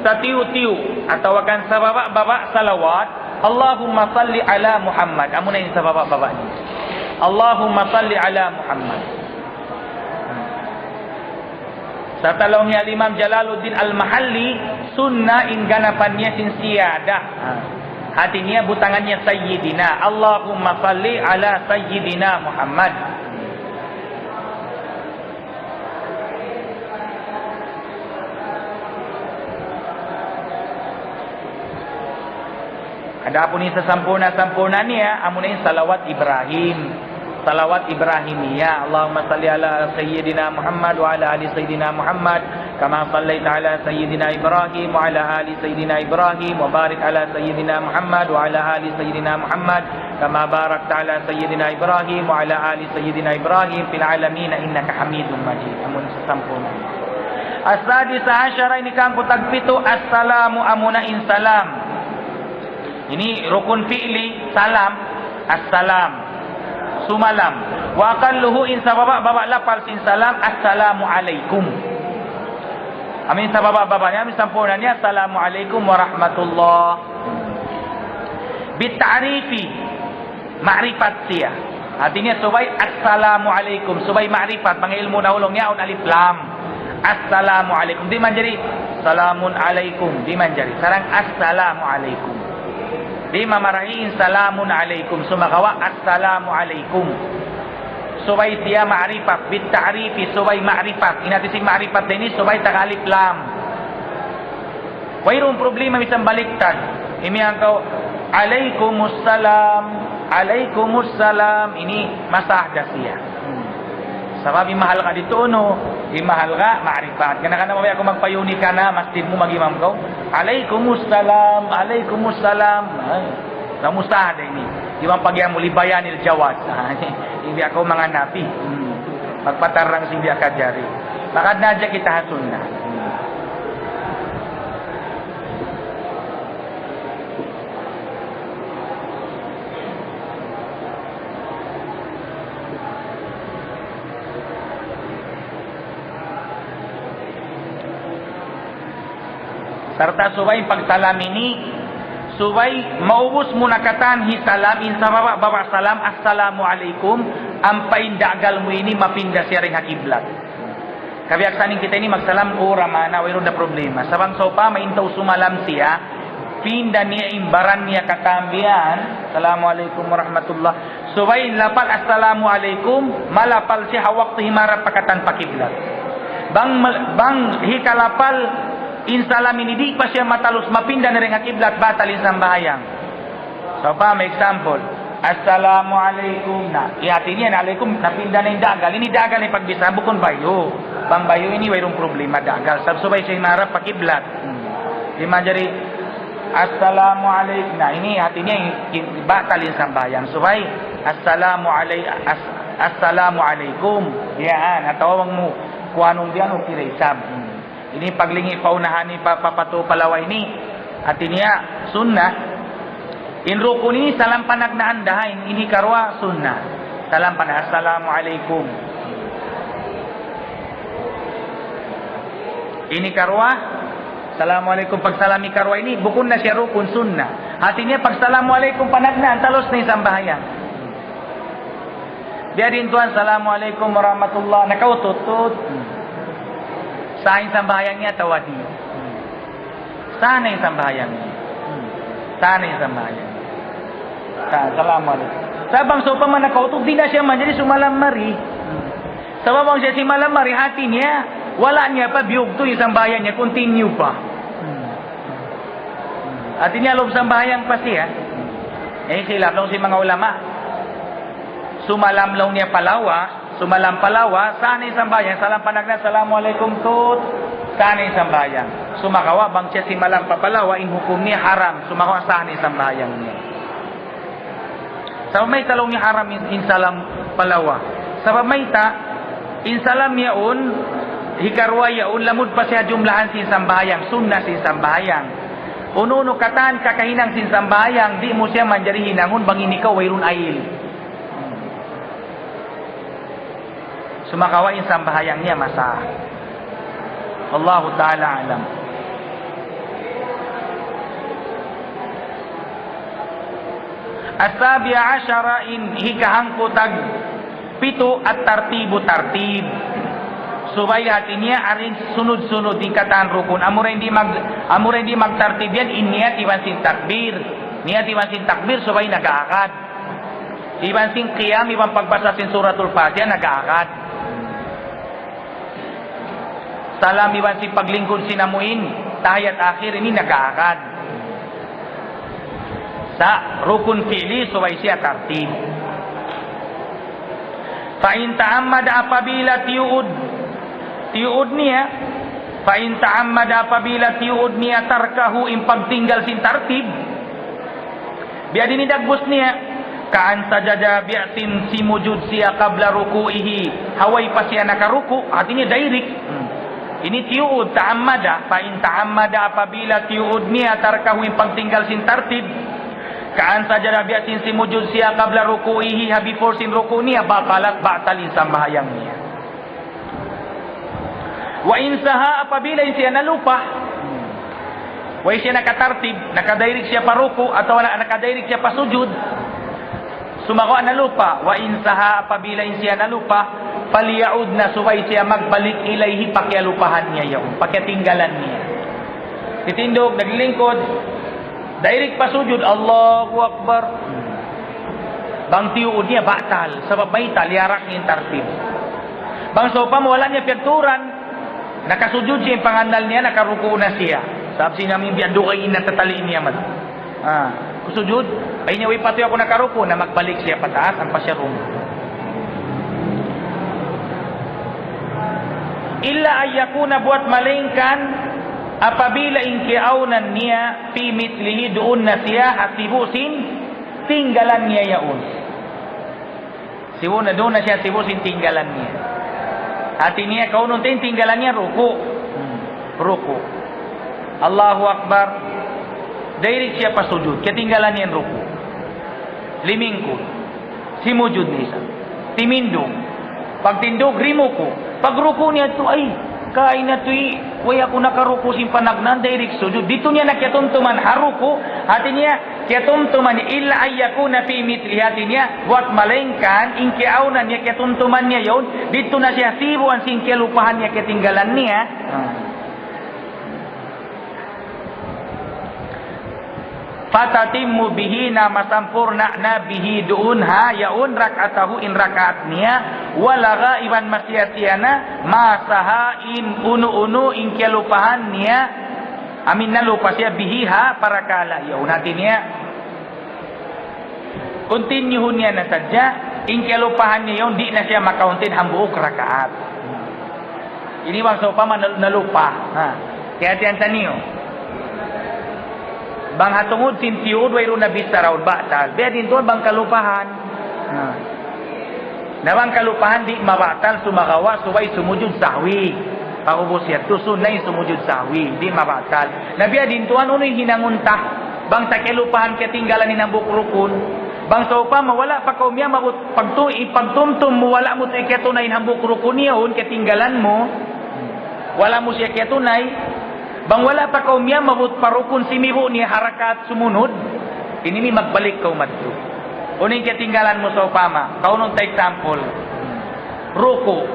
satiyu'-tiyu' atawa kan sababa'-baba' salawat, اللهم صل على محمد. Amuna in sababa'-baba' niya. اللهم صل على محمد. Sa' laung hi Imam Jalaluddin Al-Mahalli, sunnat in ganapan niya sin siyada. Hati niya butangan niya Sayyidina. اللهم صل على سيدنا محمد. Adapun in sasampurna'-sampurna' niya, amuna in salawat Ibrahim. Salawat Ibrahimiyah. اللهم صل على سيدنا محمد وعلى آل سيدنا محمد كما صليت على سيدنا إبراهيم وعلى آل سيدنا إبراهيم وبارك على سيدنا محمد وعلى آل سيدنا محمد كما باركت على سيدنا إبراهيم وعلى آل سيدنا إبراهيم في العالمين إنك حميد مجيد. Amun sasampurna'. السادسة عشرة, ini hangpu' tagpitu, السلام, amuna in salam. Ini rukun fi'li, salam, السلام. Sumalam. وأقله, in sababa'-baba' lapal sin salam, السلام عليكم. Amu in sababa'-baba' niya, amu in sampurna' niya, السلام عليكم ورحمة الله. بالتعريف, ma'rifat siya. Hati niya subay السلام عليكم, subay ma'rifat, manga ilmu' nahulung niya, awn alif lam. السلام عليكم. Di' manjari سلام عليكم. Di' manjari. Sarang السلام عليكم. Di' mamarahi in سلام عليكم. Sumagawa' السلام عليكم. Subay siya ma'rifat. بالتعريف, subay ma'rifat. In hati sin ma'rifat ini subay taga alif lam. Wayruun problema misan baliktad. Imiyan kaw, عليكم السلام, عليكم السلام. Ini masah da siya. Hmm. Sabab in mahalga' didtu unu, in mahalga' ma'rifat. Kana-kana mabaya' kaw magpayuni kana masjid mu mag-imam kaw. عليكم السلام, عليكم السلام. Ay, kamu sah da ini. Di' man pag-iyan mu لبيان الجواز. Di' kaw manga nabi. Hmm. Magpatarrang sin di' kajari. Makadna hadja kita ha sunnat. Sarta' subay pagsalam ini, subay maubus mu na katan hi salam, in sababa'-baba' salam, السلام عليكم, ampa in dagal mu ini mapinda siya dayn ha kiblat. Kabiyaksahan in kita ini magsalam, ura mana, wayruun da problema. Sa' bang sawpama in tau sumalam siya, pinda niya in baran niya katan biya' yan, السلام عليكم ورحمة الله. Subay in lapal السلام عليكم, malapal siya ha waktu himarap pa katan pa kiblat. Bang mal-, bang hikalapal in salam ini di' pa siya matalus mapinda na dayn ha kiblat, batal in sambahayang. Sawpama example, السلام عليكم. Na, in hati niya in عليكم, napinda na in dagal. Ini dagal in pagbisan, bukun bayu'. Bang bayu' ini wayruun problema dagal. Sabab subay siya himarap pa kiblat. Hmm. Di' manjari, السلام عليكم. Na, ini hati niya in, in, batal in sambahayang. Subay, السلام علي-, الس-, السلام عليكم. Yan, atawa bang mu, kuanun diyan, okay da isab. Hmm. Ini paglingi' pa unahan ini pa, pa, pa tū pa lawa ini. Hati niya, sunnat. In rukun ini salam panagnaan da, in, in hikaruwa sunnat. Salam pana-, السلام عليكم. In hikaruwa, السلام عليكم. Pagsalam hikaruwa ini, bukun na siya rukun, sunnat. Hati niya, pag السلام عليكم panagnaan, talus na in sambahayang. Biya' diin tuwan, السلام عليكم ورحمة الله. Nakautut-tut. Sah in sambahayang niya atawa di'? Sah na in sambahayang niya. Sah na in sambahayang. Sah, السلام عليكم. Sa' bang sawpama nakautut, di' na siya manjari sumalam mari. Sabab bang siya simalam mari, hati niya, wala' niya pa biyugtu' in sambahayang niya, continue pa. Hati niya lawm sambahayang pa siya. Eh, sila laung sin manga ulama. Sumalam laung niya pa lawa, sumalam pa lawa, sah na in sambahayang, salam panagnaan, "Assalamu alaykum," tut, sah na in sambahayang. Sumagawa' bang siya simalam pa pa lawa, in hukum niya haram, sumagawa' sah na in sambahayang niya. Sabab mayta' laung niya haram in, in salam pa lawa? Sabab mayta', in salam yaun, hikaruwa yaun, lamud pa siya jumlahan sin sambahayang, sunna sin sambahayang. Unu-unu katan kakahinang sin sambahayang, di' mu siya manjari hinangun bang in ikaw wayruun ayil. Sumagawa' in sambahayang niya masah. Allahu ta'ala alam. As-sabi'a ashara, in hikahangpu' tag pitu, at-tartibu, tartib. Subay hati niya arrange sunud-sunud in katan rukun. Amura di' mag-, amura di' magtartib yan, in niyat iban sin takbir. Niyat iban sin takbir, subay nag-aagad. Iban sin qiyam, iban pagbasa sin Suratul Fatiha, nag-aagad. Salam iban sin paglingkud sin amuin tahiyat akhir ini nag-aagad. Sa' rukun fi'li, subay siya tartib. Fa in ta'ammada, apabila tiyuud, tiyuud niya, fa in ta'ammada, apabila tiyuud niya, tarkahu, in pagtinggal sin tartib, biya' diin in dagbus niya, ka'an sajada, biya' sin simujud siya qabla ruku'ihi, ha way pa siya nakaruku', hati niya direct. Hmm. Ini tiyuud, ta'ammada, fa in ta'ammada, apabila tiyuud niya, tarkahu, in pagtinggal sin tartib, ka'an sajada, biya' sin simujud siya qabla ruku'ihi, ha before sin ruku' niya, batalat, batal in sambahayang niya. Wa in saha, apabila in siya nalupa. Way siya nakatartib, nakadirect siya pa ruku', atawa na-, nakadirect siya pa sujud. Sumagawa' nalupa, wa in saha, apabila in siya nalupa, falya'ud, na subay siya magbalik ilayhi, pa kiyalupahan niya yaun, pa kiyatinggalan niya. Titindug, naglilingkud, direct pa sujud, Allahu Akbar. Bang tiyuud niya, batal. Sabab mayta', liyarak niya in tartib. Bang sawpama wala' niya piyagturan, nakasujud siya, in pangannal niya, nakaruku' na siya. Sabab sin amu in biya' dugaing na tatali niya man. Ah, sujud, ay niya, way pa tuud aku nakaruku', na magbalik siya pataas, ampa siya rumu'. Illa an yakuna, buwat malaingkan, apabila in kiyaawnan niya, fi mithlihi, duun na siya, ha sibu' sin tinggalan niya yaun. Sibu' na, duun na siya sibu' sin tinggalan niya. Hati niya, kaunun ta in tinggalan niya ruku'. Hmm. Ruku'. Allahu Akbar. Direct siya pa sujud. Kiyatinggalan niya in ruku'. Limingkud. Simujud na isab. Timindug. Pagtindug, rimuku'. Pagruku' niya tu, ay, kaina tu, way aku nakaruku' sin panagnaan, direct sujud. Ditu niya na kiyatumtuman ha ruku', hati niya, kiyatumtuman niya, illa an yakuna fi mithli, hati niya, buwat malaingkan, in kiyaawnan niya, kiyatumtuman niya yaun, ditu na siya sibuan sin kiyalupahan niya, kiyatinggalan niya. Ah. Fatatimmu bihi, na masampurna' na bihi duun ha yaun rak'atahu in rakaat niya, wa lagha iban masiya-siya na ma saha in unu-unu in kiyalupahan niya, amin nalupa siya bihi ha parakala' yaun. Hati niya, continue niya na sadja, in kiyalupahan niya yaun, di' na siya makauntin hambuuk rakaat. Ini bang sawpama nal-, nalupa. Ha. Kiyahatihan taniyu. Bang ha tungud sin tiyuud wayruun na bichara yaun, batal. Biya' diin tuud bang kalupahan. Ha. Na bang kalupahan di' mabatal sumagawa' subay sumujud sahwi. Pag'ubus yadtu sunnat in sumujud sahwi, di' mabatal. Na biya' diin tuud unu in hinangun ta? Bang ta kiyalupahan, kiyatinggalan in hambuuk rukun. Bang sawpama wala' pa kaw miyamabut, pagtu-, pagtumtum mu wala' mu tuud kiyatunay in hambuuk rukun yaun, kiyatinggalan mu. Wala' mu siya kiyatunay. Bang wala' pa kaw miyamabut pa rukun simibu' niya ha rakaat sumunud, ini ini magbalik kaw madtu. Unu in kiyatinggalan mu sawpama? Kaunun ta example. Ruku'.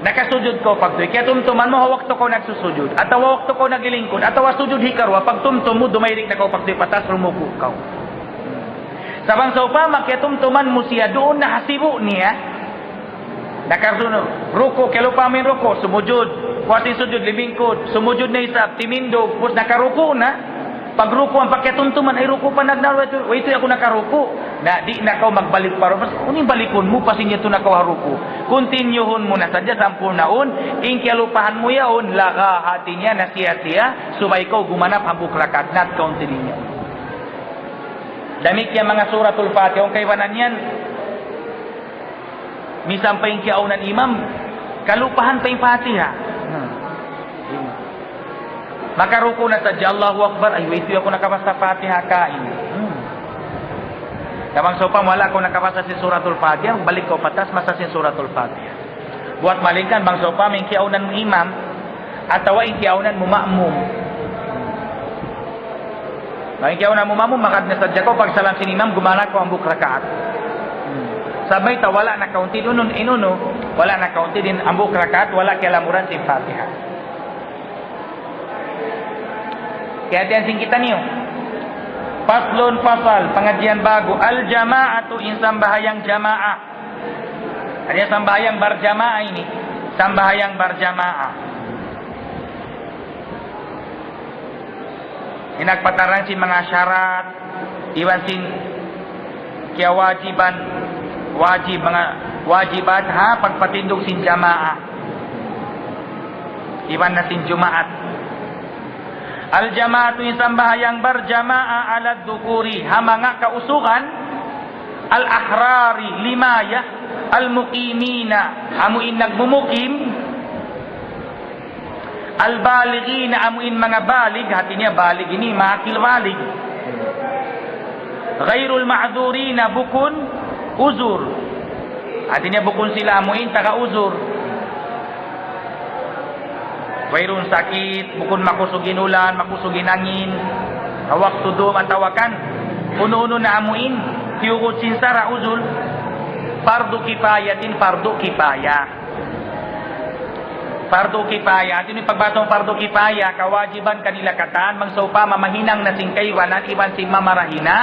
Nakasujud kaw pagtuy. Kiyatumtuman mu ha waktu kaw nagsusujud. Atawa waktu kaw naglilingkud. Atawa sujud hikaruwa. Pagtumtum mu, dumayrik na kaw pagtuy pataas, rumuku' kaw. Sa' bang sawpama kiyatumtuman mu siya duun na ha sibu' niya, Nakaruku', kiyalupahan mu in ruku', sumujud. Pag'ubus sin sujud, limingkud. Sumujud na isab, timindug. Pus nakaruku' na. Pagruku', ampa kiyatumtuman, ay ruku' pa nagnaw, waytu, waytu aku nakaruku'. Na, di' na kaw magbalik pa ruku'. Unu in balikun mu, pasal yadtu na kaw ha ruku'. Kontinyuhun mu na sadja, sampurnaun. In kiyalupahan mu yaun, lagha, hati niya, nasiya-siya, subay kaw gumanap hambuuk rakaat, nat kaw tininya. Damikkiyan manga Suratul Fatiha, in kaibanan yan, misan pa in kiyaawnan imam, kalupahan pa in Fatiha. Hmm. Makaruku' na sadja, Allahu Akbar, ay, waytu aku nakabasa Fatiha kain. Hmm. Na bang sawpama wala' kaw nakabasa sin Suratul Fatiha, balik kaw pa taas, masa sin Suratul Fatiha. Buwat malayngkan bang sawpama in kiyaawnan mu imam, atawa in kiyaawnan mu ma'mum. Na in kiyaawnan mu ma'mum, makad na sadja kaw, pagsalam sin imam, gumanap kaw hambuuk rakaat. Hmm. Sabab mayta', wala' na kaw tuud in unu, in unu, wala' na kaw tuud in hambuuk rakaat, wala' kiyalamuran sin Fatiha. Kiyahatihan sin kitaniyu. Faslun, fasal, pangadjian ba'gu. Al-jama'atu, in sambahayang jamaah. Hati niya sambahayang barjamaah ini. Sambahayang barjamaah. In nagpatarang sin manga sharat, iban sin kiyawajiban, wajib, manga wajibat, ha, pagpatindug sin jamaah. Iban na sin Jumaat. Al-jama'atu, in sambahayang barjamaah, ala dhukuri, ha manga kausugan, al-ahrari, limaya, al-muqimina, amu in nagmumukim, al-balighina, amu in manga balig, hati niya balig ini, maakil balig. Ghairul ma'dhurina, bukun uzur. Hati niya bukun sila amu in taga uzur. Wayruun sakit, bukun makusug in ulan, makusug in angin, ha waktu dum atawa kan unu-unu na amu in tiyugut sin sara' uzur. Fardu kifayatin, fardu kifaya. Fardu kifaya. Hati niya pagbahasa sin fardu kifaya, kawajiban kanila katan, bang sawpama mahinang na sin kaibanan, iban sin mamarahi na,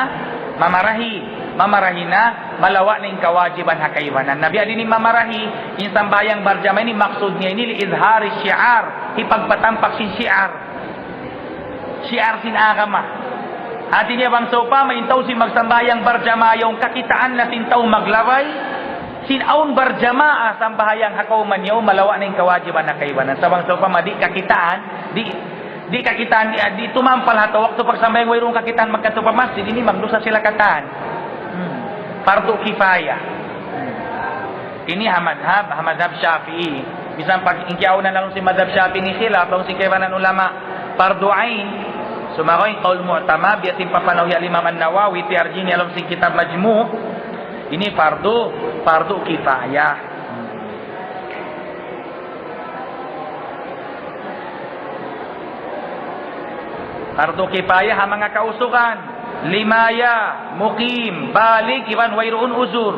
mamarahi, mamarahi na, malawa' na in kawajiban ha kaibanan. Na biya' diin in mamarahi, in sambahayang barjamaah ini, maksud niya ini, li izhari shi'ar, hipagpatampak sin shi'ar. Shi'ar sin agama. Hati niya bang sawpama in tau sin magsambahayang barjamaah yaun kakitaan na sin tau maglabay, sin awn barjamaah sambahayang ha kawman yaun, malawa' na in kawajiban ha kaibanan. Sa' bang sawpama di' kakitaan, di', di' kakitaan, di', di' tumampal ha tau waktu pagsambahayang wayruun kakitaan magkadtu pa masjid, ini magdusa sila katan. Hmm. Fardu kifaya. Hmm. Ini ha madhab, ha madhab Shafi'i. Misan pa in kiyaawnan laung sin madhab Shafi'i ini khilaf, laung sin kaibanan ulama, fardu ain. Sumagawa' in qawl mu'tamad, biya' sin papanaw hi Al-Imam An-Nawawi, tiyarjih niya laung sin kitab Majmu', ini fardu, fardu kifaya. Fardu kifaya ha manga kausugan. Limaya, mukim, balig, iban wayruun uzur.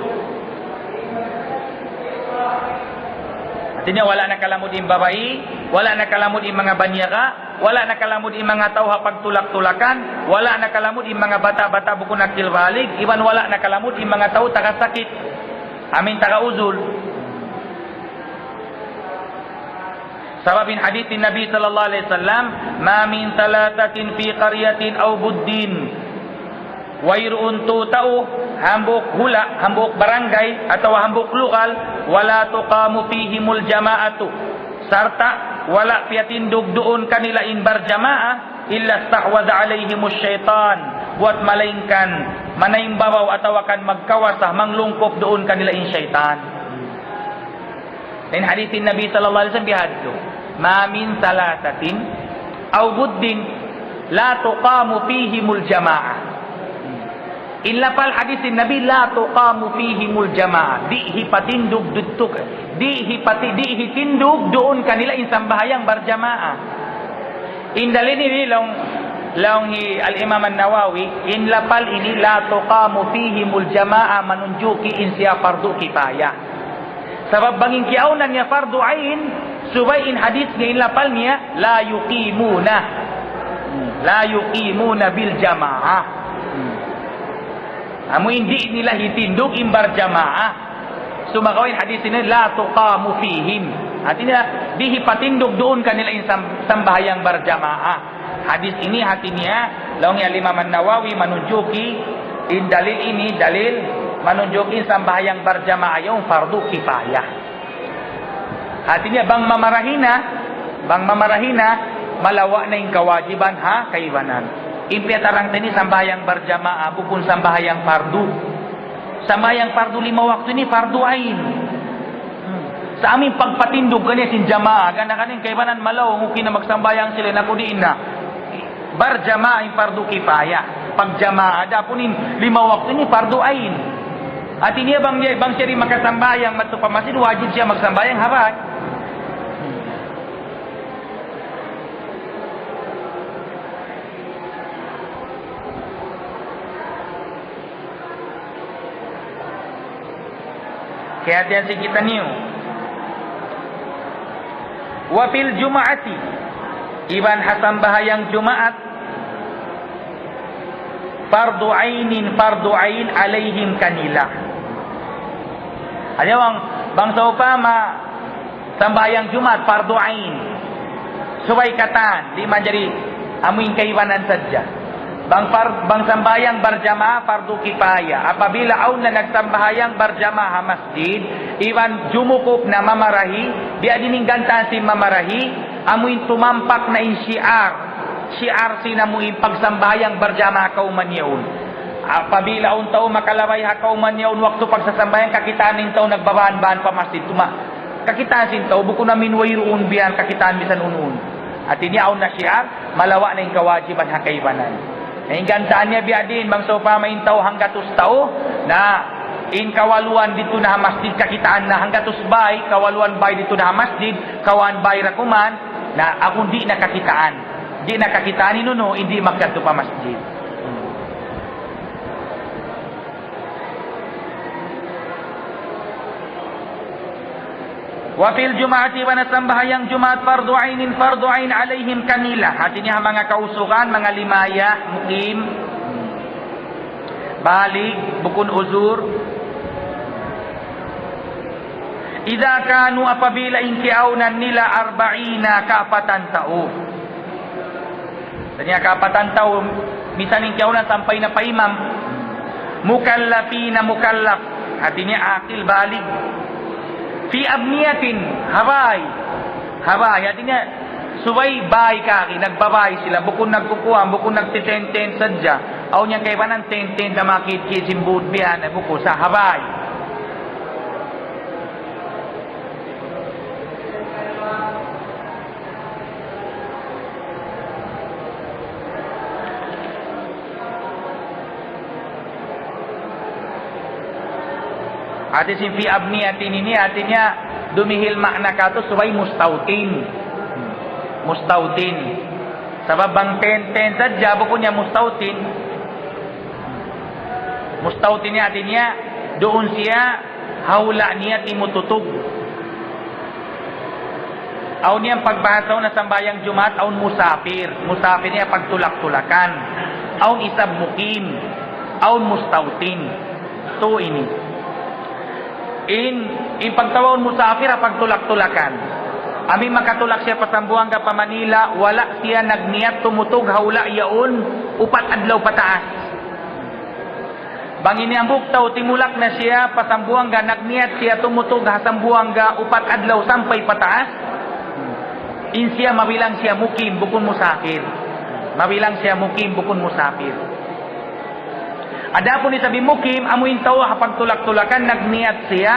Hati niya wala' nakalamud in babai, wala' nakalamud in manga baniyaga, wala' nakalamud in manga tau ha pagtulak-tulakan, wala' nakalamud in manga bata'-bata' bukun akil balig, iban wala' nakalamud in manga tau taga sakit, amu in taga uzur. Sabab in hadith sin Nabi sallallahu alayhi wasallam, ما من ثلاثة في قرية أو بد. Wayruun tu tau, hambuuk hula', hambuuk barangay, atawa hambuuk lugal, ولا تقام فيهم الجماعة. Sarta' wala' piyatindug duun kanila in barjamaah, إلا استحوذ عليهم الشيطان. Buwat malayngkan, manaimbabaw atawa kan magkawasa, manglungkup duun kanila in saytan. In hadith sin Nabi sallallahu alayhi wasallam bihadtu, ما من ثلاثة أو بد لا تقام فيهم الجماعة. In lapal hadith sin Nabi, لا تقام فيهم الجماعة. Di' hipatindug dudtuk. Di' hipati-, di' hitindug duun kanila in sambahayang barjamaah. In dalil ini laung, laung hi Al-Imam An-Nawawi, in lapal ini لا تقام فيهم الجماعة manunjuki in siya fardu kifaya. Sabab bang in kiyaawnan niya fardu ain, subay in hadith niya, in lapal niya, لا يقيمون. لا يقيمون بالجماعة. Amu in di' nila hitindug in barjamaah. Sumagawa' in hadith ini, لا تقام فيهم. Hati niya, di' hipatindug duun kanila in sam-, sambahayang barjamaah. Hadith ini hati niya, laung hi Imam An-Nawawi manunjuki, in dalil ini, dalil manunjuki in sambahayang barjamaah yaun fardu kifayah. Hati niya, bang mamarahi na, bang mamarahi na, malawa' na in kawajiban ha kaibanan. In piyatarang ta ini sambahayang barjamaah, bukun sambahayang fardu. Sambahayang fardu lima waktu ini fardu ain. Hmm. Sa' amu in pagpatindug kaniya sin jamaah, gana-gana in kaibanan malawa', okay na magsambahayang sila, in aku di' na. Barjamaah in fardu kifayah. Pagjamaah, adapun in lima waktu ini fardu ain. Hati niya bang, bang siya di' makasambahayang madtu pa masjid, wajib siya magsambahayang ha bāy. Kiyahatihan sin kitaniyu. وفي الجمعة, iban ha sambahayang Jumaat, فرض عين, fardu ain, عليهم, kanila. Hati niya bang, bang sawpama, sambahayang Jumaat, fardu ain. Subay katan, di' manjari amu in kaibanan sadja. Bang far-, bang sambahayang barjamaah, fardu kifayah. Apabila awn na nagsambahayang barjamaah ha masjid, iban jumukup na mamarahi, biya' diin in gantaan sin mamarahi, amu in tumampak na in shi'ar. Shi'ar sin amu in pagsambahayang barjamaah kawman yaun. Apabila awn tau makalabay ha kawman yaun, waktu pagsasambahayang kakitaan in tau nagbabaan-baan pa masjid, tuma-, kakitaan sin tau, bukun amu in wayruun biya' yan kakitaan misan unu-unu. Hati niya awn na shi'ar, malawa' na in kawajiban ha kaibanan. Na in gantaan niya biya' diin, bang sawpama in tau hanggatus tau, na in kawaluan didtu na ha masjid kakitaan na hanggatus bāy, kawaluan bāy didtu na ha masjid, kawhaan bāy da kuman, na amu in di' na kakitaan. Di' na kakitaan in unu, in di' magkadtu pa masjid. وفي الجمعة, iban ha sambahayang Jumaat, فرض عين, fardu ain, عليهم, kanila. Hati niya ha manga kausugan, manga limaya, mukim, balig, bukun uzur. إذا كانوا, apabila in kiyaawnan nila, أربعين, kaapatan tau. Hati niya kaapatan tau, misan in kiyaawnan sampay na pa imam. مكلفين, mukallaf. Hati niya aqil, balig. في أبنية, ha bāy. Ha bāy. Hati niya, subay bāy kari, nagbabāy sila, bukun nagkukuan, bukun nagtitenten sadja. Awn yan kaibanan tenten, damakit-kit sin būd biya' yan, bukun sa ha bāy. Hati sin في أبنية ini, hati niya, dumihil makna katu' subay mustawtin. Mustawtin. Sabab bang tenten sadja, bukun niya mustawtin. Mustawtin niya, hati niya, duun siya, ha hula' niya timututug. Awn yan pagbahasahun ha sambahayang Jumaat, awn musafir. Musafir niya pagtulak-tulakan. Awn isab mukim. Awn mustawtin. Tu ini. In, in pagtawagun musafir, ha pagtulak-tulakan. Amu in makatulak siya pa Sambuwanga, pa Manila, wala' siya nagniyat tumutug ha hula' yaun, upat adlaw pataas. Bang ini hambuuk tau timulak na siya pa Sambuwanga, nagniyat siya tumutug ha Sambuwanga upat adlaw sampay pataas, in siya mabilang siya mukim, bukun musafir. Mabilang siya mukim, bukun musafir. Adapun isab in mukim, amu in tau ha pagtulak-tulakan, nagniyat siya,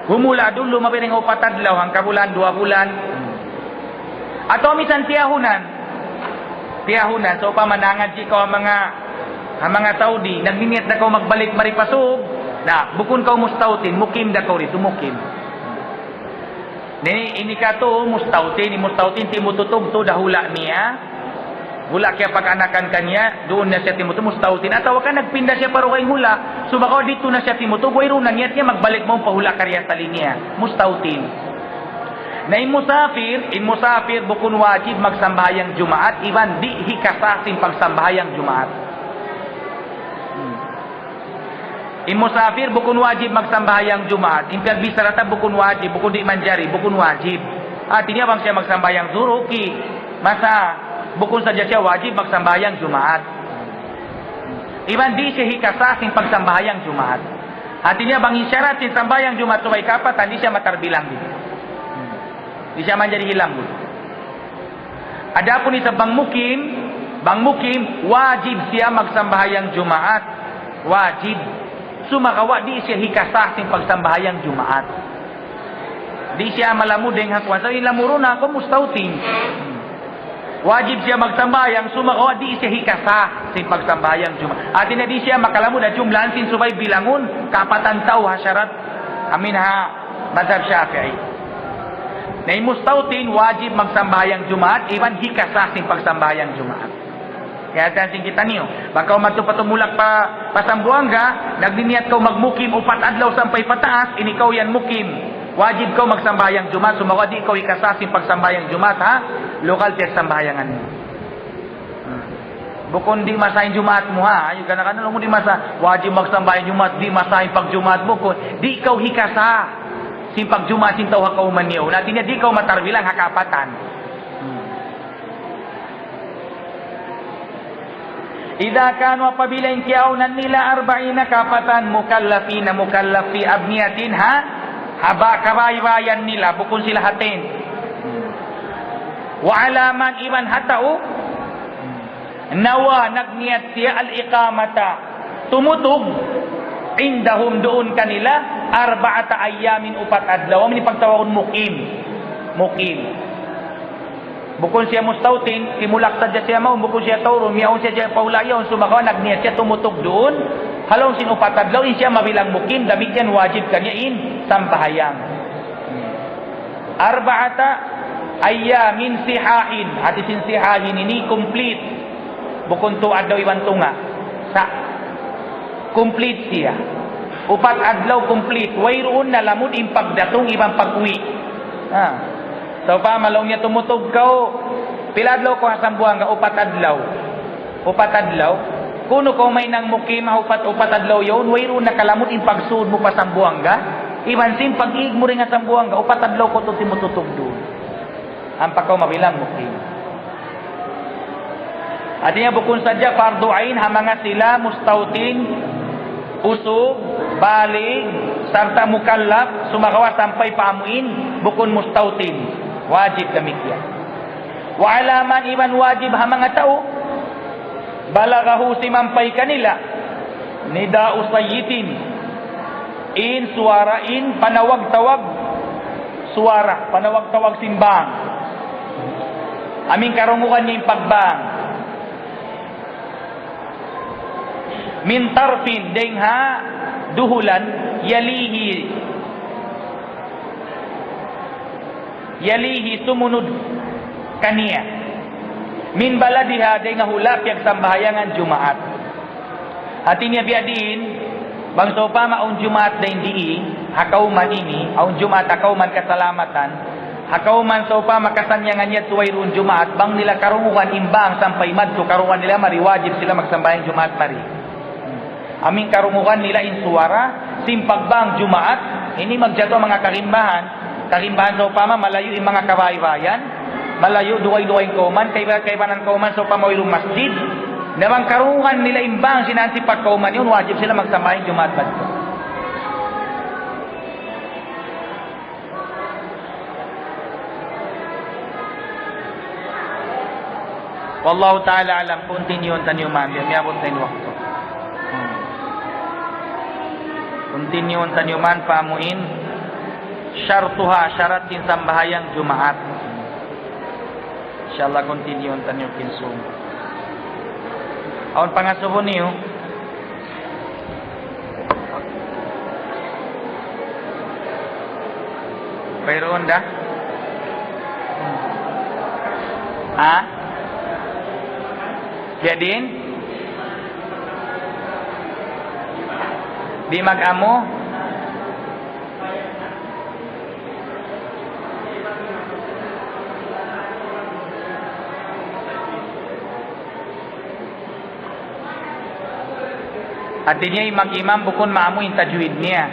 humula' dulu, mabilang upat adlaw, hangkabulan, duwa bulan. Atawa misan tiyahunan. Tiyahunan, sawpama nangadji' kaw ha manga, ha manga Saudi, nagniyat na kaw magbalik mari pa Sug, na, bukun kaw mustawtin, mukim da kaw didtu, mukim. Ini, ini katu' mustawtin, in mustawtin timututug tuud ha hula' niya. Hula' kiyapag-anakan kaniya, duun na siya timutug, mustawtin. Atawa ka nagpinda siya pa dugaing hula', sumagawa' didtu na siya timutug, wayruun na niyat niya magbalik mawn pa hula' karna' asal niya. Mustawtin. Na in musafir, in musafir bukun wajib magsambahayang Jumaat, iban di' hikasā sin pagsambahayang Jumaat. Hmm. In musafir bukun wajib magsambahayang Jumaat. In piyagbichara ta bukun wajib, bukun di' manjari, bukun wajib. Hati niya bang siya magsambahayang Zuhur, okay. Masa, bukun sadja siya wajib magsambahayang Jumaat. Iban di' siya hikasa sin pagsambahayang Jumaat. Hati niya bang in sharat sin sambahayang Jumaat subay kapatan, di' siya matarbilang didtu. Di' siya manjari hilang. Adapun isab bang mukim, bang mukim, wajib siya magsambahayang Jumaat. Wajib. Sumagawa' di' siya hikasa sin pagsambahayang Jumaat. Di' siya malamud dayn ha kuwan. Sa' in lamurun na aku mustautin. Wajib siya magsambahayang, sumagawa' di' siya hikasa sin pagsambahayang Jumaat. Hati niya di' siya makalamud ha jumlahan sin subay bilangun, kapatan tau ha sharat. Amin ha madhab Shafi'i. Na in mustautin, wajib magsambahayang Jumaat, iban hikasa sin pagsambahayang Jumaat. Kaya hati sin kitaniyu. Bang kaw madtu pa tumulak pa, pa Sambuwanga, nagniyat kaw magmukim upat adlaw sampay pataas, in ikaw yan mukim. Wajib kaw magsambahayang Jumaat, sumagawa' di' kaw hikasa sin pagsambahayang Jumaat, ha? Lokal piyagsambahayangan mu. Bukun di' masa in Jumaat mu, ha? Ayu, kana-kana laung mu di' masa. Wajib magsambahayang Jumaat, di' masa in pagjumaat mu. Bukun, di' kaw hikasa sin pagjumaat sin tau ha kawman niyu. Na, hati niya di' kaw matarbilang ha kapatan. إذا كانوا, apabila in kiyaawnan nila, أربعين, kapatan, مكلفين, mukallaf, في أبنية, ha? Ha ba-, kabaybayan nila, bukun sila ha tent. وعلى من, iban ha tau, نوى, nagniyat siya, الإقامة, tumutug, عندهم, duun kanila, أربعة أيام, upat adlaw. Amu in pagtawagun mukim. Mukim. Bukun siya mustautin, timulak sadja siya mawn, bukun siya tau duun, miyawn siya sadja pa hula' yaun, sumagawa' nagniyat siya tumutug duun, ha lawm sin upat adlaw, in siya mabilang mukim, damikkiyan wajib kaniya in sambahayang. أربعة أيام صحاح, hati sin sihahin ini complete. Bukun tū adlaw iban tunga'. Sa', complete siya. Upat adlaw complete. Wayruun na lamud in pagdatung iban pag-uwi'. Ha. Sawpama laung niya tumutug kaw, pila adlaw kaw ha Sambuwanga? Upat adlaw. Upat adlaw. Kunu' kaw mahinang mukim ha upat, upat adlaw yaun, wayruun na kalamud in pagsūd mu pa Sambuwanga. Iban sin pag-ig mu dayn ha Sambuwanga, upat adlaw kaw tuud timututug duun. Ampa kaw mabilang mukim. Hati niya bukun sadja fardu ain ha manga sila mustautin, usug, balig, sarta' mukallaf, sumagawa' sampay pa amuin bukun mustautin. Wajib damikkiyan. وعلى من, iban wajib ha manga tau, بلغه, simampay kanila, نداء صيت, in suwara in panawag-tawag, suwara, panawag-tawag sin bang. Amu in karungugan niya in pagbang. من طرف, dayn ha duhulan, يليه, يليه, sumunud kaniya. من بلدها, dayn ha hula' piyagsambahayangan Jumaat. Hati niya biya' diin, bang sawpama awn Jumaat dayn di, ha kawman ini, awn Jumaat ha kawman kasalamatan, ha kawman sawpama kasannyangan yadtu wayruun Jumaat, bang nila karungugan in bang sampay madtu, karungugan nila mari, wajib sila magsambahayang Jumaat mari. Amu in karungugan nila in suwara, sin pagbang Jumaat, ini magjatu manga karimbahan. Karimbahan sawpama malayu' in manga kabaybayan, malayu' dugaing-dugaing kawman, kaiba-, kaibanan kawman sawpama wayruun masjid. Na bang karungugan nila in bang sin hansipat kawman yaun, wajib sila magsambahayang Jumaat madtu. Wallahu ta'ala a'lam, continue taniyu man, biya' miyabut na in waktu. Hmm. Continue taniyu man pa amuin, shartuha, sharat sin sambahayang Jumaat. Inshallah, continue taniyu kinsum. Awn pangasubu niyu? Wayruun da? Ha? Biya' diin? Di' mag-amu? Hati niya in mag-imam bukun maamu in tajwid niya.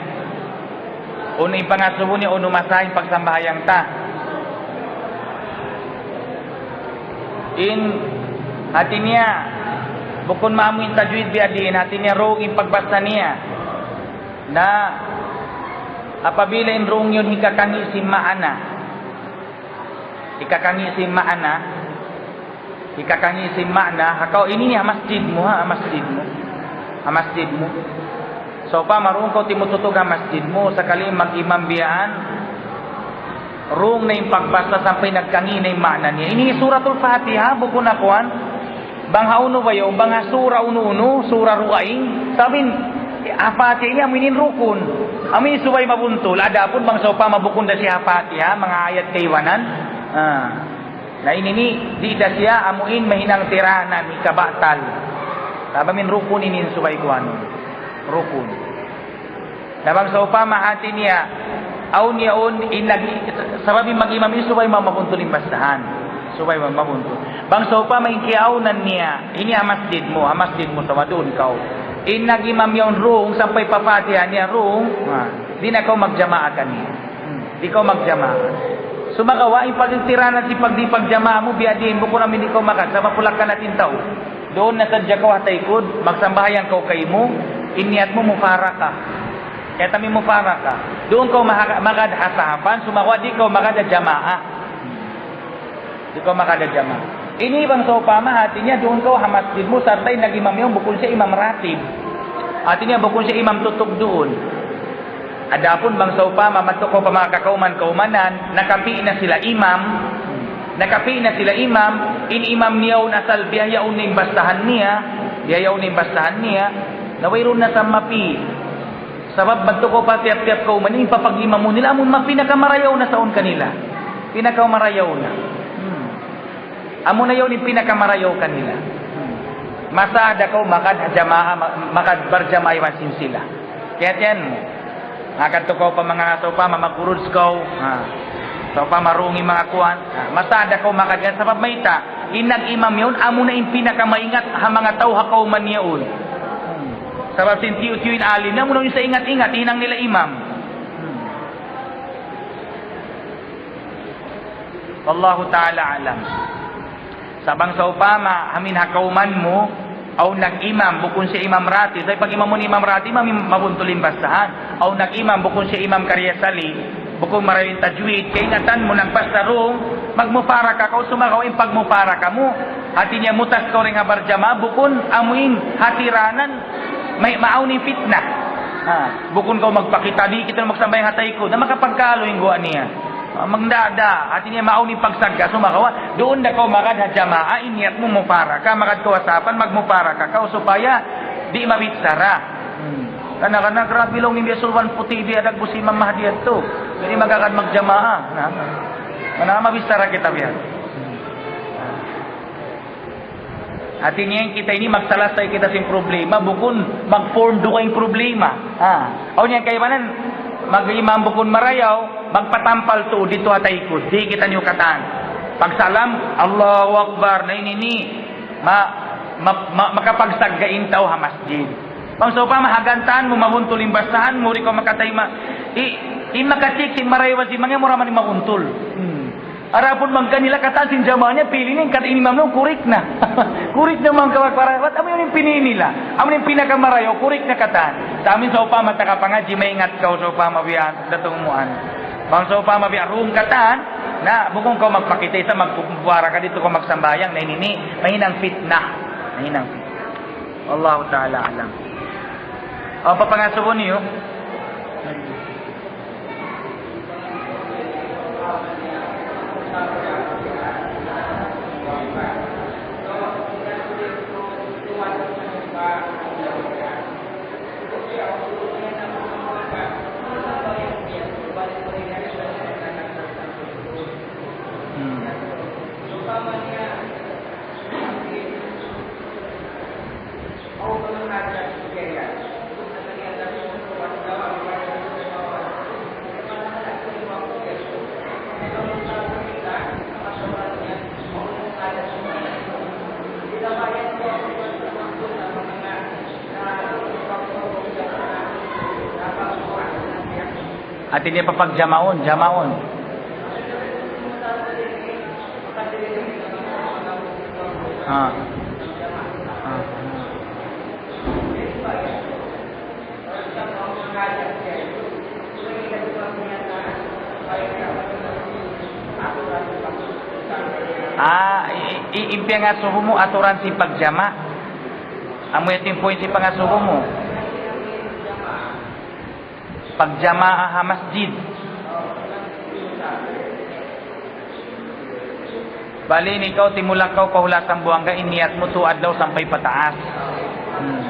Unu in pangasubu niya, unu masa in pagsambahayang ta. In hati niya, bukun maamu in tajwid biya' diin, hati niya wrong in pagbasa niya. Na, apabila in wrong yan hikakangi' sin maana. Hikakangi' sin maana. Hikakangi' sin maana, ha kaw ini ini ha masjid mu, ha, ha masjid mu. Ha masjid mu. Sawpama duun kaw timututug ha masjid mu, sakali mag-imam biya' yan, wrong na in pagbasa sampay nagkangi' na in maana niya. Ini Suratul Fatiha, bukun na kuwan. Bang ha unu ba yan, bang ha sura unu-unu, sura dugaing. Sabab in, ha Fatiha ini amu in rukun. Amu in subay mabuntul. Adapun bang sawpama bukun da siya ha Fatiha, manga ayat kaibanan. Ah. Na ini ini, di' da siya amu in mahinang tiranan, hikabatal. Sabab in rukun ini in subay kuwan. Rukun. Na bang sawpama hati niya, awn yaun in lagi, sabab in mag-imam ini subay ma-, mabuntul in basahan. Subay ma-, mabuntul. Bang sawpama in kiyaawnan niya, ini ha masjid mu, ha masjid mu, sawpama duun kaw. In nag-imam yaun wrong, sampay pa Fatiha niya wrong, ha, di' na kaw magjamaa kaniya. Hmm. Di' kaw magjamaa. Sumagawa', in pagtiranan sin pagdi' pagjamaa mu, biya' diin, bukun amu in di' kaw magad, sabab pulak-kalatin tau. Duun na sadja kaw ha taykud, magsambahayang kaw kaymu, in niyat mu mufaraka. Kaya tami mufaraka. Duun kaw maha-, magad ha sahapan, sumagawa' di' kaw magad ha jamaa. Di' kaw magad ha jamaa. Ini bang sawpama, hati niya duun kaw ha masjid mu, sarta' in nag-imam yaun, bukun siya imam ratib. Hati niya bukun siya imam tutug duun. Adapun bang sawpama, madtu kaw pa manga kakawman-kawmanan, nakapi' na sila imam, nakapi' na sila imam, in imam niya yaun asal biya' yaun in basahan niya, biya' yaun in basahan niya, na wayruun na sa mapi'. Sabab madtu kaw pa tiyap-tiyap kawman, in papag-imamun nila, amun ma-, pinakamarayaw na sa yaun kanila. Pinakamarayaw na. Hmm. Amu na yaun in pinakamarayaw kanila. Hmm. Masa da kaw magad ha jamaa, ma-, magad barjamaa iban sin sila. Kiyatian mu. Magad tu kaw pa manga sawpama, magkuruj kaw. Ha. Sawpama wrong in manga kuwan. Ha. Masa da kaw magad yan. Sabab mayta', in nag-imam yaun, amu na in pinakamaingat ha manga tau ha kawman yaun. Hmm. Sabab sin tiyu'-tiyu' in alim, amu na in sa ingat-ingat, hinang nila imam. Hmm. Wallahu ta'ala alam. Sa' bang sawpama, amu in ha kawman mu, awn nag-imam, bukun siya imam ratib. Sa' pag-imamun imam ratib, imam, mabuntul in basahan. Awn nag-imam, bukun siya imam kariyasali, bukun marayaw in tajwid. Kaingatan mu, nagbasa wrong, magmufaraka kaw, sumagawa' in pagmufaraka mu, hati niya mutas kaw dayn ha barjamaa, bukun amu in ha tiranan, may, maawn in fitna. Ha, bukun kaw magpakita', di' kita magsambahayang ha taykud, na makapagkalu in guwa' niya. Ah, magdada, hati niya maawn in pagsagga', sumagawa', duun da kaw magad ha jamaa, in niyat mu mufaraka, magad kaw ha sahapan, magmufaraka kaw, supaya di' mabichara. Hmm. Karna', karna', grabe laung in biya' sulban puti' biya' dagbu si Imam Mahdi yadtu. Di' magagad magjamaa, na. Mana mabichara kita biya'. Hati niya in kita ini magsalasay kita sin problema, bukun mag-form dugaing problema. Ha. Awn yan kaibanan, mag-imam bukun marayaw, magpatampal tuud didtu ha taykud. Di' kitaniyu katan. Pagsalam, Allahu Akbar, na ini, ini, ma-, ma-, ma-, makapagsagga' in tau ha masjid. Bang sawpama ha gantaan mu, mabuntul in basahan mu, di' kaw makatayma'. I-, in makatik sin marayaw sin manga mura man in mabuntul. Hmm. Adapun bang kanila katan sin jamaa niya, pili niya, katan in imam niya, kurik na. Kurik na manga kawat para, wat, amu in pili nila. Amu in pinakamarayaw, kurik na katan. Sa' amu in sawpama taga pangadji', maingat kaw sawpama biya' datung mu an. Bang sawpama biya' wrong katan, na, bukun kaw magpakita' isa, magkukumpara ka didtu kaw magsambahayang, na ini, ini, mahinang fitna. Mahinang fitna. Wallahu ta'ala alam. Awn pa pangasubu niyu? Hmm. Hati niya pagjamaun, jamaun. Ah. Ah. Ah, i-, i-, in piyangasubu mu aturan sin pagjama'. Amu yadtu in point sin pangasubu mu. Pagjamaa ha masjid. Bali in ikaw, timulak kaw pa hula' Sambuwangga, in niyat mu tū adlaw sampay pataas. Hmm.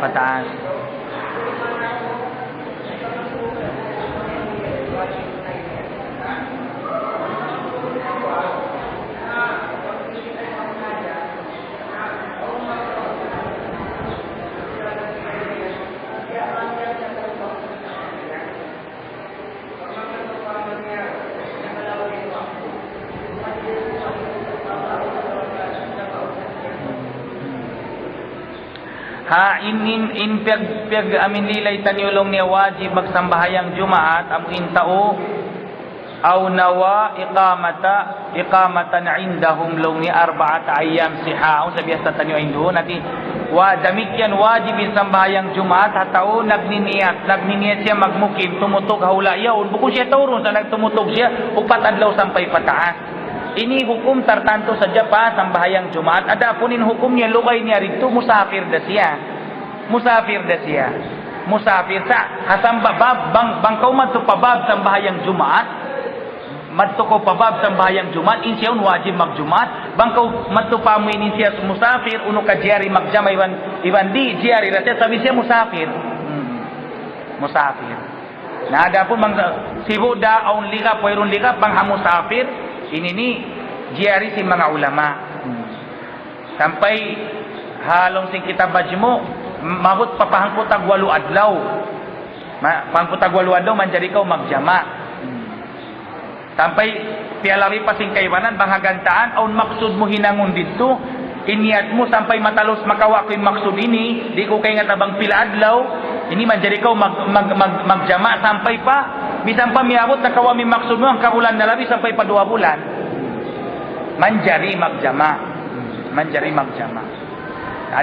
Pataas. Ha, in, in, in piyag-, piyag-, amin lilay taniyu laung niya wajib magsambahayang Jumaat, amu in tau, أو نوى إقامة، إقامة عندهم laung niya أربعة أيام صحاح. Awn sa biyasa taniyu awn duun, hati, wa-, damikkiyan wajib in sambahayang Jumaat, ha tau nagniniyat, nagniniyat siya magmukim, tumutug ha hula' yaun, bukun siya tau duun sa nagtumutug siya, upat adlaw sampay pataas. Ini hukum tartantu sadja pa sambahayang Jumaat. Adapun in hukum niya, lugay niya didtu, musafir da siya. Musafir da siya. Musafir sa, ha samba-, bab, bang, bang kaw madtu pa bab sambahayang Jumaat, madtu kaw pa bab sambahayang Jumaat, in siya yaun wajib magjumaat. Bang kaw madtu pa amu in siya musafir, unu ka jari magjama iban, iban di' jari da siya, sabab siya musafir. Hmm. Musafir. Na, adapun bang sibu' da awn ligap, wayruun ligap, bang ha musafir, ini ini jari sin manga ulama. Hmm. Sampay ha lawm sin kitab Majmu', maabut pa hangpu' tag walu adlaw. Ma-, hangpu' tag walu adlaw, manjari kaw magjama'. Hmm. Sampay piyalabi pa sin kaibanan, bang ha gantaan, awn maksud mu hinangun didtu, in niyat mu sampay matalus makawa' ku in maksud ini, di' ku kaingatan bang pila adlaw, ini manjari kaw mag-, mag-, mag-, magjama' sampay pa, misan pa miyabut na kaw amu in maksud mu, hangka bulan na labi sampay pa duwa bulan. Manjari magjama'. Manjari magjama'.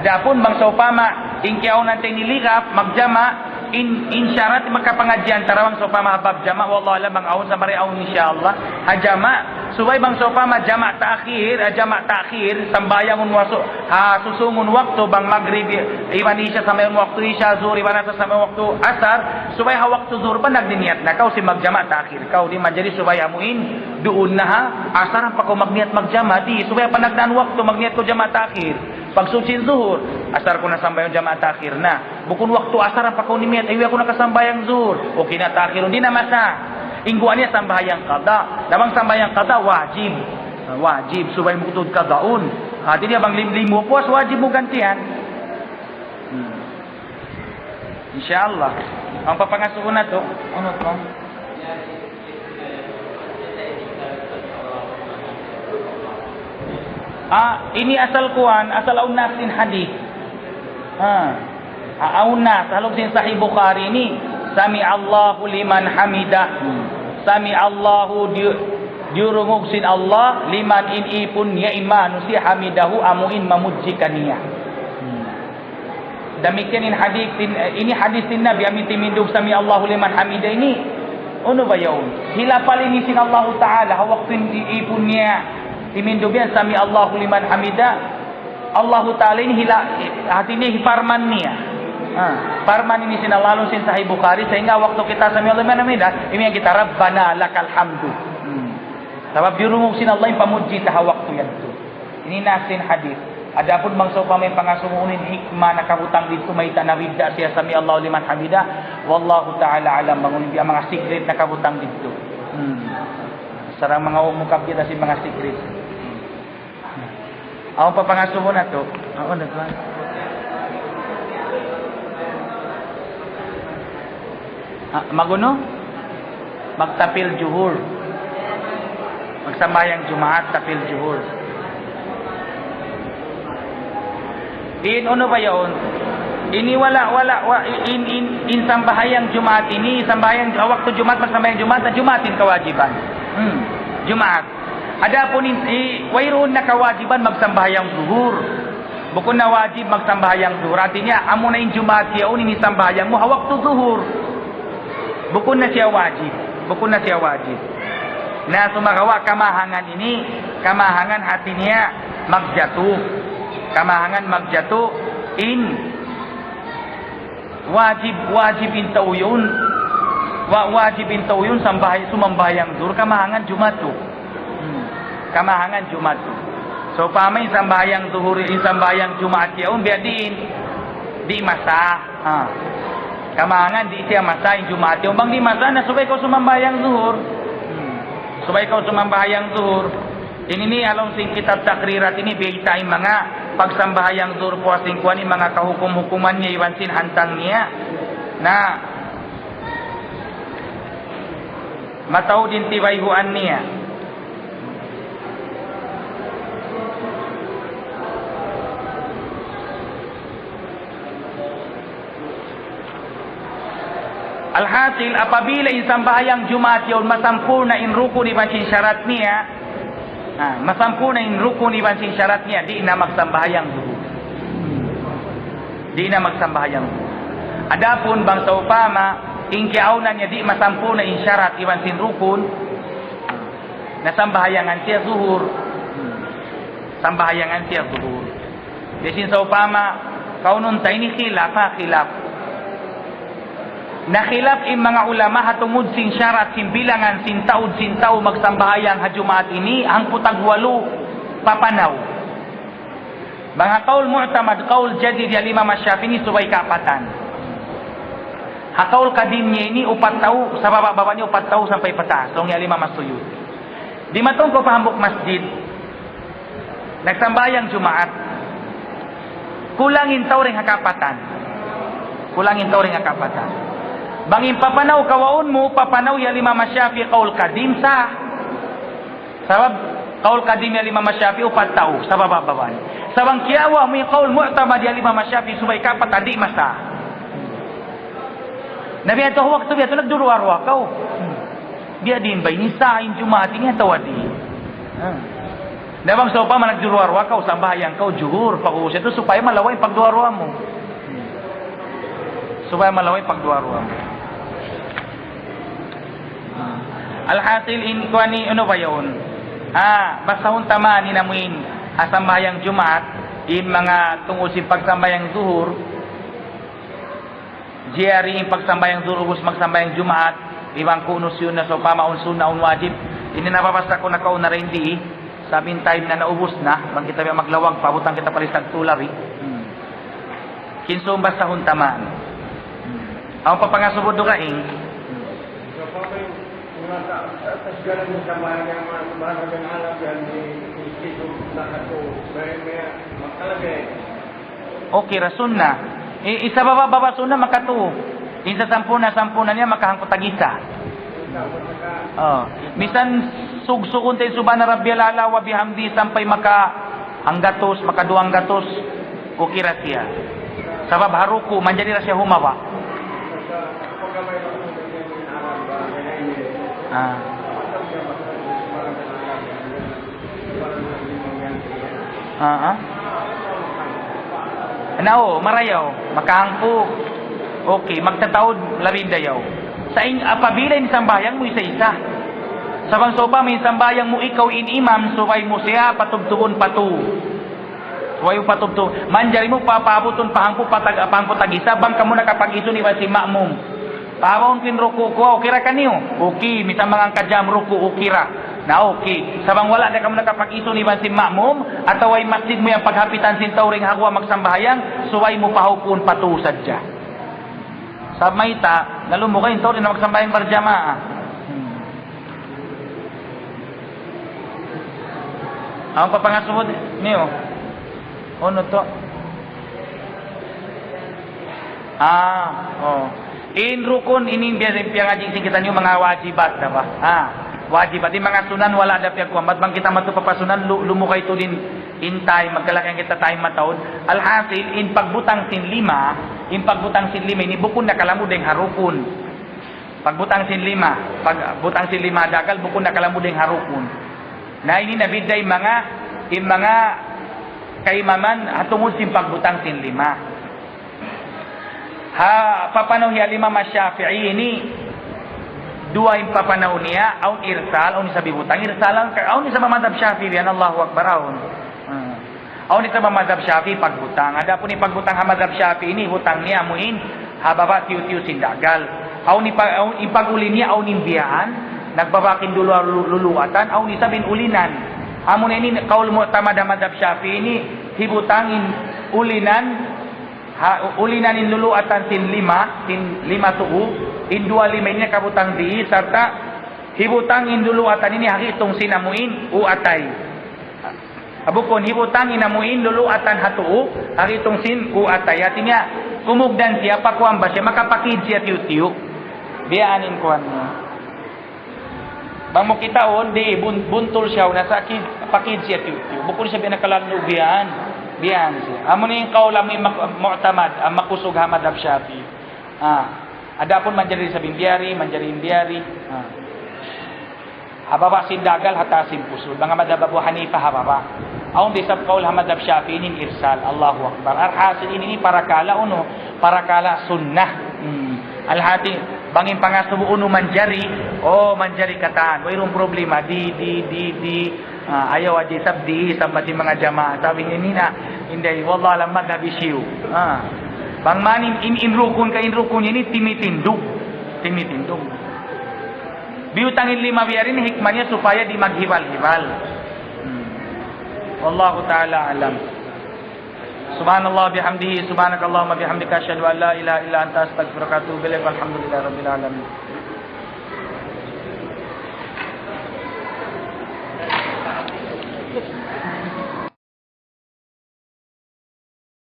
Adapun bang sawpama, in kiyaawnan ta ini ligap, magjama', in, in sharat makapangadji' antara bang sawpama ha bab jama', wallahu a'lam bang awn sa mari awn insya Allah. Ha jama', subay bang sawpama jama' ta'khir, ha jama' ta'khir, sambahayangun wasu-, ha susungun waktu bang magrib, iban isya sambahayangun waktu isya, zuhur iban asar sambahayangun waktu asar, subay ha waktu zuhur pa nagniniyat na kaw sin magjama' ta'khir. Kaw di' manjari subay amu in, duun na ha asar pa kaw magniyat magjama', di', subay panagnaan waktu magniyat kaw jama' ta'khir. Pagsud sin zuhur, asar ku na sambahayang jama' ta'khir na. Bukun waktu asar pa kaw nimiyat, ay, aku nakasambahayang zuhur. Okay na ta'khirun, di' na masa. In guwa' niya sambahayang qada. Na bang sambahayang qada, wajib. Wajib, subay mu tuud qadaun. Hati niya bang lim-, limupuas, wajib mu gantian. Hmm. Insya Allah. Awn pa pangasubu natu', unu to? Ah, ini asal kuwan, asal awn nas sin hadith. Ha. Ah, awn nas, ha lawm sin Sahih Bukhari ini, سمع الله لمن حمده. Hmm. سمع الله di-, diyurungug sin Allah, لمن in ipun niya in manusiya' حمده amu in mamudji kaniya. Hmm. Damikkiyan in hadith sin, eh, ini hadith sin Nabi, amu in timindug سمع الله لمن حمده ini. Unu ba yaun? Hilapal ini sin Allahu Ta'ala, ha waktu in i-, ipun niya timindug yan, سمع الله لمن حمده. Allahu Ta'ala ini hila-, hati niya hiparman niya. Ha, parman ini sin Allah, laung sin Sahih Bukhari, sahingga waktu kita سمع الله لمن حمده, imiyan kita ربنا لك الحمد. Hmm. Sabab diyurungug sin Allah in pamudji ta ha waktu yadtu. Ini nas sin hadith. Adapun bang sawpama in pangasubu unu in hikmah nakabutang didtu, mayta' nabidda' siya سمع الله لمن حمده, wallahu ta'ala a'lam, bang unu in biya' manga secret nakabutang didtu. Hmm. Sarang manga umukab kita sin manga secret. Awn pa pangasubu natu'. Awn na tuwan. Ah, mag-unu? Magtapil juhur. Magsambahayang Jumaat, tapil juhur. In unu ba yaun? Ini wala', wala', wa-, in, in, in sambahayang Jumaat ini, sambahayang, waktu Jumaat, magsambahayang Jumaat, na Jumaat in kawajiban. Hmm, Jumaat. Adapun in, i-, wayruun na kawajiban magsambahayang Zuhur. Bukun na wajib magsambahayang Zuhur. Hātinya, amuna in Jumaat yaun ini sambahayang mu ha waktu Zuhur. Bukun na siya wajib. Bukun na siya wajib. Na sumagawa' kamahangan ini, kamahangan hātinya magjatu. Kamahangan magjatu in wajib, wajib in tau yaun. Wa-, wajib in tau yaun sambahay-, sumambahayang Zuhur, kamahangan Jumaat tu. Hmm. Kamahangan Jumaat tu. So, upama in sambahayang Zuhur, in sambahayang Jumaat yaun, biya' diin, di' masa. Ha. Kamahangan di' siya masa in Jumaat yaun. Bang di' masa, na subay kaw sumambahayang Zuhur. Hmm. Subay kaw sumambahayang Zuhur. Ini ini ha lawm sin kitab Taqrirat ini, biyayta' in manga pagsambahayang Zuhur puas sin kuwan ini, manga kahukum-hukuman niya iban sin hantang niya. Na mataud in tibayhuan niya. Alhasil, apabila in sambahayang Jumaat yaun masampurna' in rukun iban sin sharat niya, ah, masampurna' in rukun iban sin sharat niya, di' na magsambahayang Zuhur. Di' na magsambahayang Zuhur. Adapun bang sawpama, in kiyaawnan niya di' masampurna' in sharat iban sin rukun, na sambahayangan siya Zuhur. Sambahayangan siya Zuhur. Di' sin sawpama, kaunun ta ini khilaf, ha, khilaf. Na khilaf in manga ulama ha tungud sin sharat, sin bilangan, sin taud, sin tau magsambahayang ha Jumaat ini, hangpu' tagwalu papanaw. Bang ha kaul mu'tamad, kaul jadid ya Imam Shafi'i ini subay kaapatan. Ha kaul kadim niya ini upat tau, sababa-baba niya upat tau sampay pataas, laung ya Imam Suyuti. Dimatung kaw pa hambuuk masjid, nagsambahayang Jumaat. Kulang in tau dayn ha kaapatan. Kulang in tau dayn ha kaapatan. Bang in papanaw kawaun mu, papanaw ya Imam Shafi'i kaul kadim, sah. Sabab kaul kadim ya Imam Shafi'i upat tau, sababa-baba niya. Sa' bang kiyawa' mu in kaul mu'tamad ya Imam Shafi'i subay kaapatan, di' masa. Na biya' ha waktu biya' ha yadtu nagduruwa-ruwa kaw. Biya' diin ba ini, sah in Jumaat ini atawa di'? Ha. Na bang sawpama nagduruwa-ruwa kaw, sambahayang kaw Juhur, pag-ubus yadtu supaya malawa' in pagduwa-ruwa mu. Supaya malawa' in pagduwa-ruwa mu. Alhasil in kuwan ini, unu ba yaun? Ah, basahun ta man in amuin, ah, sambahayang Jumaat, in manga tungud sin pagsambahayang Zuhur, jari in pagsambahayang Zuhur, ubus magsambahayang Jumaat, iban kunu' siya na sawpama awn sunna, awn wajib. Ini nababasa ku nakauna dayn di, sabab in time na naubus na, bang kita biya' maglawag pa, butang kita pa lisag tular, eh. Hmm. Kinsa in basahun ta man? Awn pa pangasubu dugaing? Okay ra, sunna. I-, in sababa-baba sunna makatu. In sasampurna'-sampurna' niya makahangpu' tag-isa. Oh. Misan sugsugun ta in Subhana Rabbiyal A'la wa bihamdi sampay maka hanggatus, maka duwanggatus, okay ra siya. Sabab ha ruku', manjari ra siya humawa'. Ah. Ah, ah. Na, oo, marayaw, makahangpu'. Okay, magtataud, labi dayaw. Sa' in, apabila in sambahayang mu isa-isa. Sa' bang sawpama in sambahayang mu ikaw in imam, subay mu siya patubtubun pa tu. Subay mu patubtub. Manjari mu pa, paabutun pa hangpu', pa tag-, pa hangpu' tag-isa, bang kamu nakapag-isun iban sin ma'mum. Pahawaun ku in ruku' ku, okay ra kaniyu? Okay, misan manga hangka jam ruku', okay ra. Na okay. Sa' bang wala' da kamu nakapag-isun iban sin ma'mum, atawa in masjid mu yan paghapitan sin tau dayn ha guwa' magsambahayang, subay mu pahawpuun pa tu sadja. Sabab mayta', na lumugay in tau dayn ha magsambahayang barjamaah. Hmm. Awn pa pangasubu niyu? Unu tu? Ah, oh. In rukun ini biya' sin piyangadji' sin kitaniyu manga wajibat, apa? Ah, wajibat. In manga sunan wala' da piyagkuwan. Bat bang kita madtu pa sunan, lu-, lumugay tuud in, in time, magkalagihan kita time mataud. Alhasil, in pagbutang sin lima, In pagbutang sin lima ini bukun nakalamud dayn ha rukun. Pagbutang sin lima, pagbutang sin lima dagal bukun nakalamud dayn ha rukun. Na ini nabidda' in manga, in manga kaimaman ha tungud sin pagbutang sin lima. Ha papanaw hi Al-Imam Ash-Shafi'i ini, duwa in papanaw niya, awn irsal, awn isab hibutang. Irsal, awn isab ha madhab Shafi'i yan, Allahu Akbar, awn. Hmm. Awn isab ha madhab Shafi'i pagbutang. Adapun in pagbutang ha madhab Shafi'i ini, hibutang niya amu in ha baba' tiyu'-tiyu' sin dagal. Awn in pa-, awn in pag-uli niya, awn in biyaan, nagbaba' kinduluatan, luluatan, awn isab in ulinan. Amu na ini kaul mu'tamad ha madhab Shafi'i ini, hibutang in ulinan, ha, ulinan in luluatan sin lima, sin lima tuu, in duwa lima ini nakabutang dii, sarta' hibutang in luluatan ini ha gitung sin amu in u atay. Bukun, hibutang in amu in luluatan ha tuu, ha gitung sin u atay. Hati niya, kumugdan siya, pakuan ba siya, makapakid siya tiyu'-tiyu'. Biyaan in kuan niya. Bang mu kitaun, di', bun-, buntul siya, na sakit, pakid siya tiyu'-tiyu'. Bukun siya biya' nakalandu' biyaan. Biyaan siya. Amu ini in kaul amu in mak-, mu'tamad, in makusug ha madhab Shafi'i. Ah. Adapun manjari isab in biyari, manjari in biyari. Ah. Ha baba' sin dagal, ha taas sin pusud. Bang ha madhab Abu Hanifa ha baba'. Awn da isab kaul ha madhab Shafi'i ini in irsal. Allahu Akbar. Alhasil ini, ini parakala' unu, parakala' sunnah. Hmm. Alhati, bang in pangasubu unu manjari, oh, manjari katan. Wayruun problema. Di, di, di, di. Ah, ayaw hadja isab di, sambat sin manga jamaa. Sabab ini na, inday, wallahu a'lam, madhab hisiyu. Ah. Bang man in, in, in rukun ka, in rukun ini timitindug. Timitindug. Biyutang in lima biyari ini hikmah niya supaya di' maghibal-hibal. Hmm. Wallahu ta'ala a'lam. سبحان الله وبحمده، سبحانك اللهم وبحمدك، أشهد أن لا إله إلا أنت، أستغفرك وأتوب إليك، والحمد لله رب العالمين.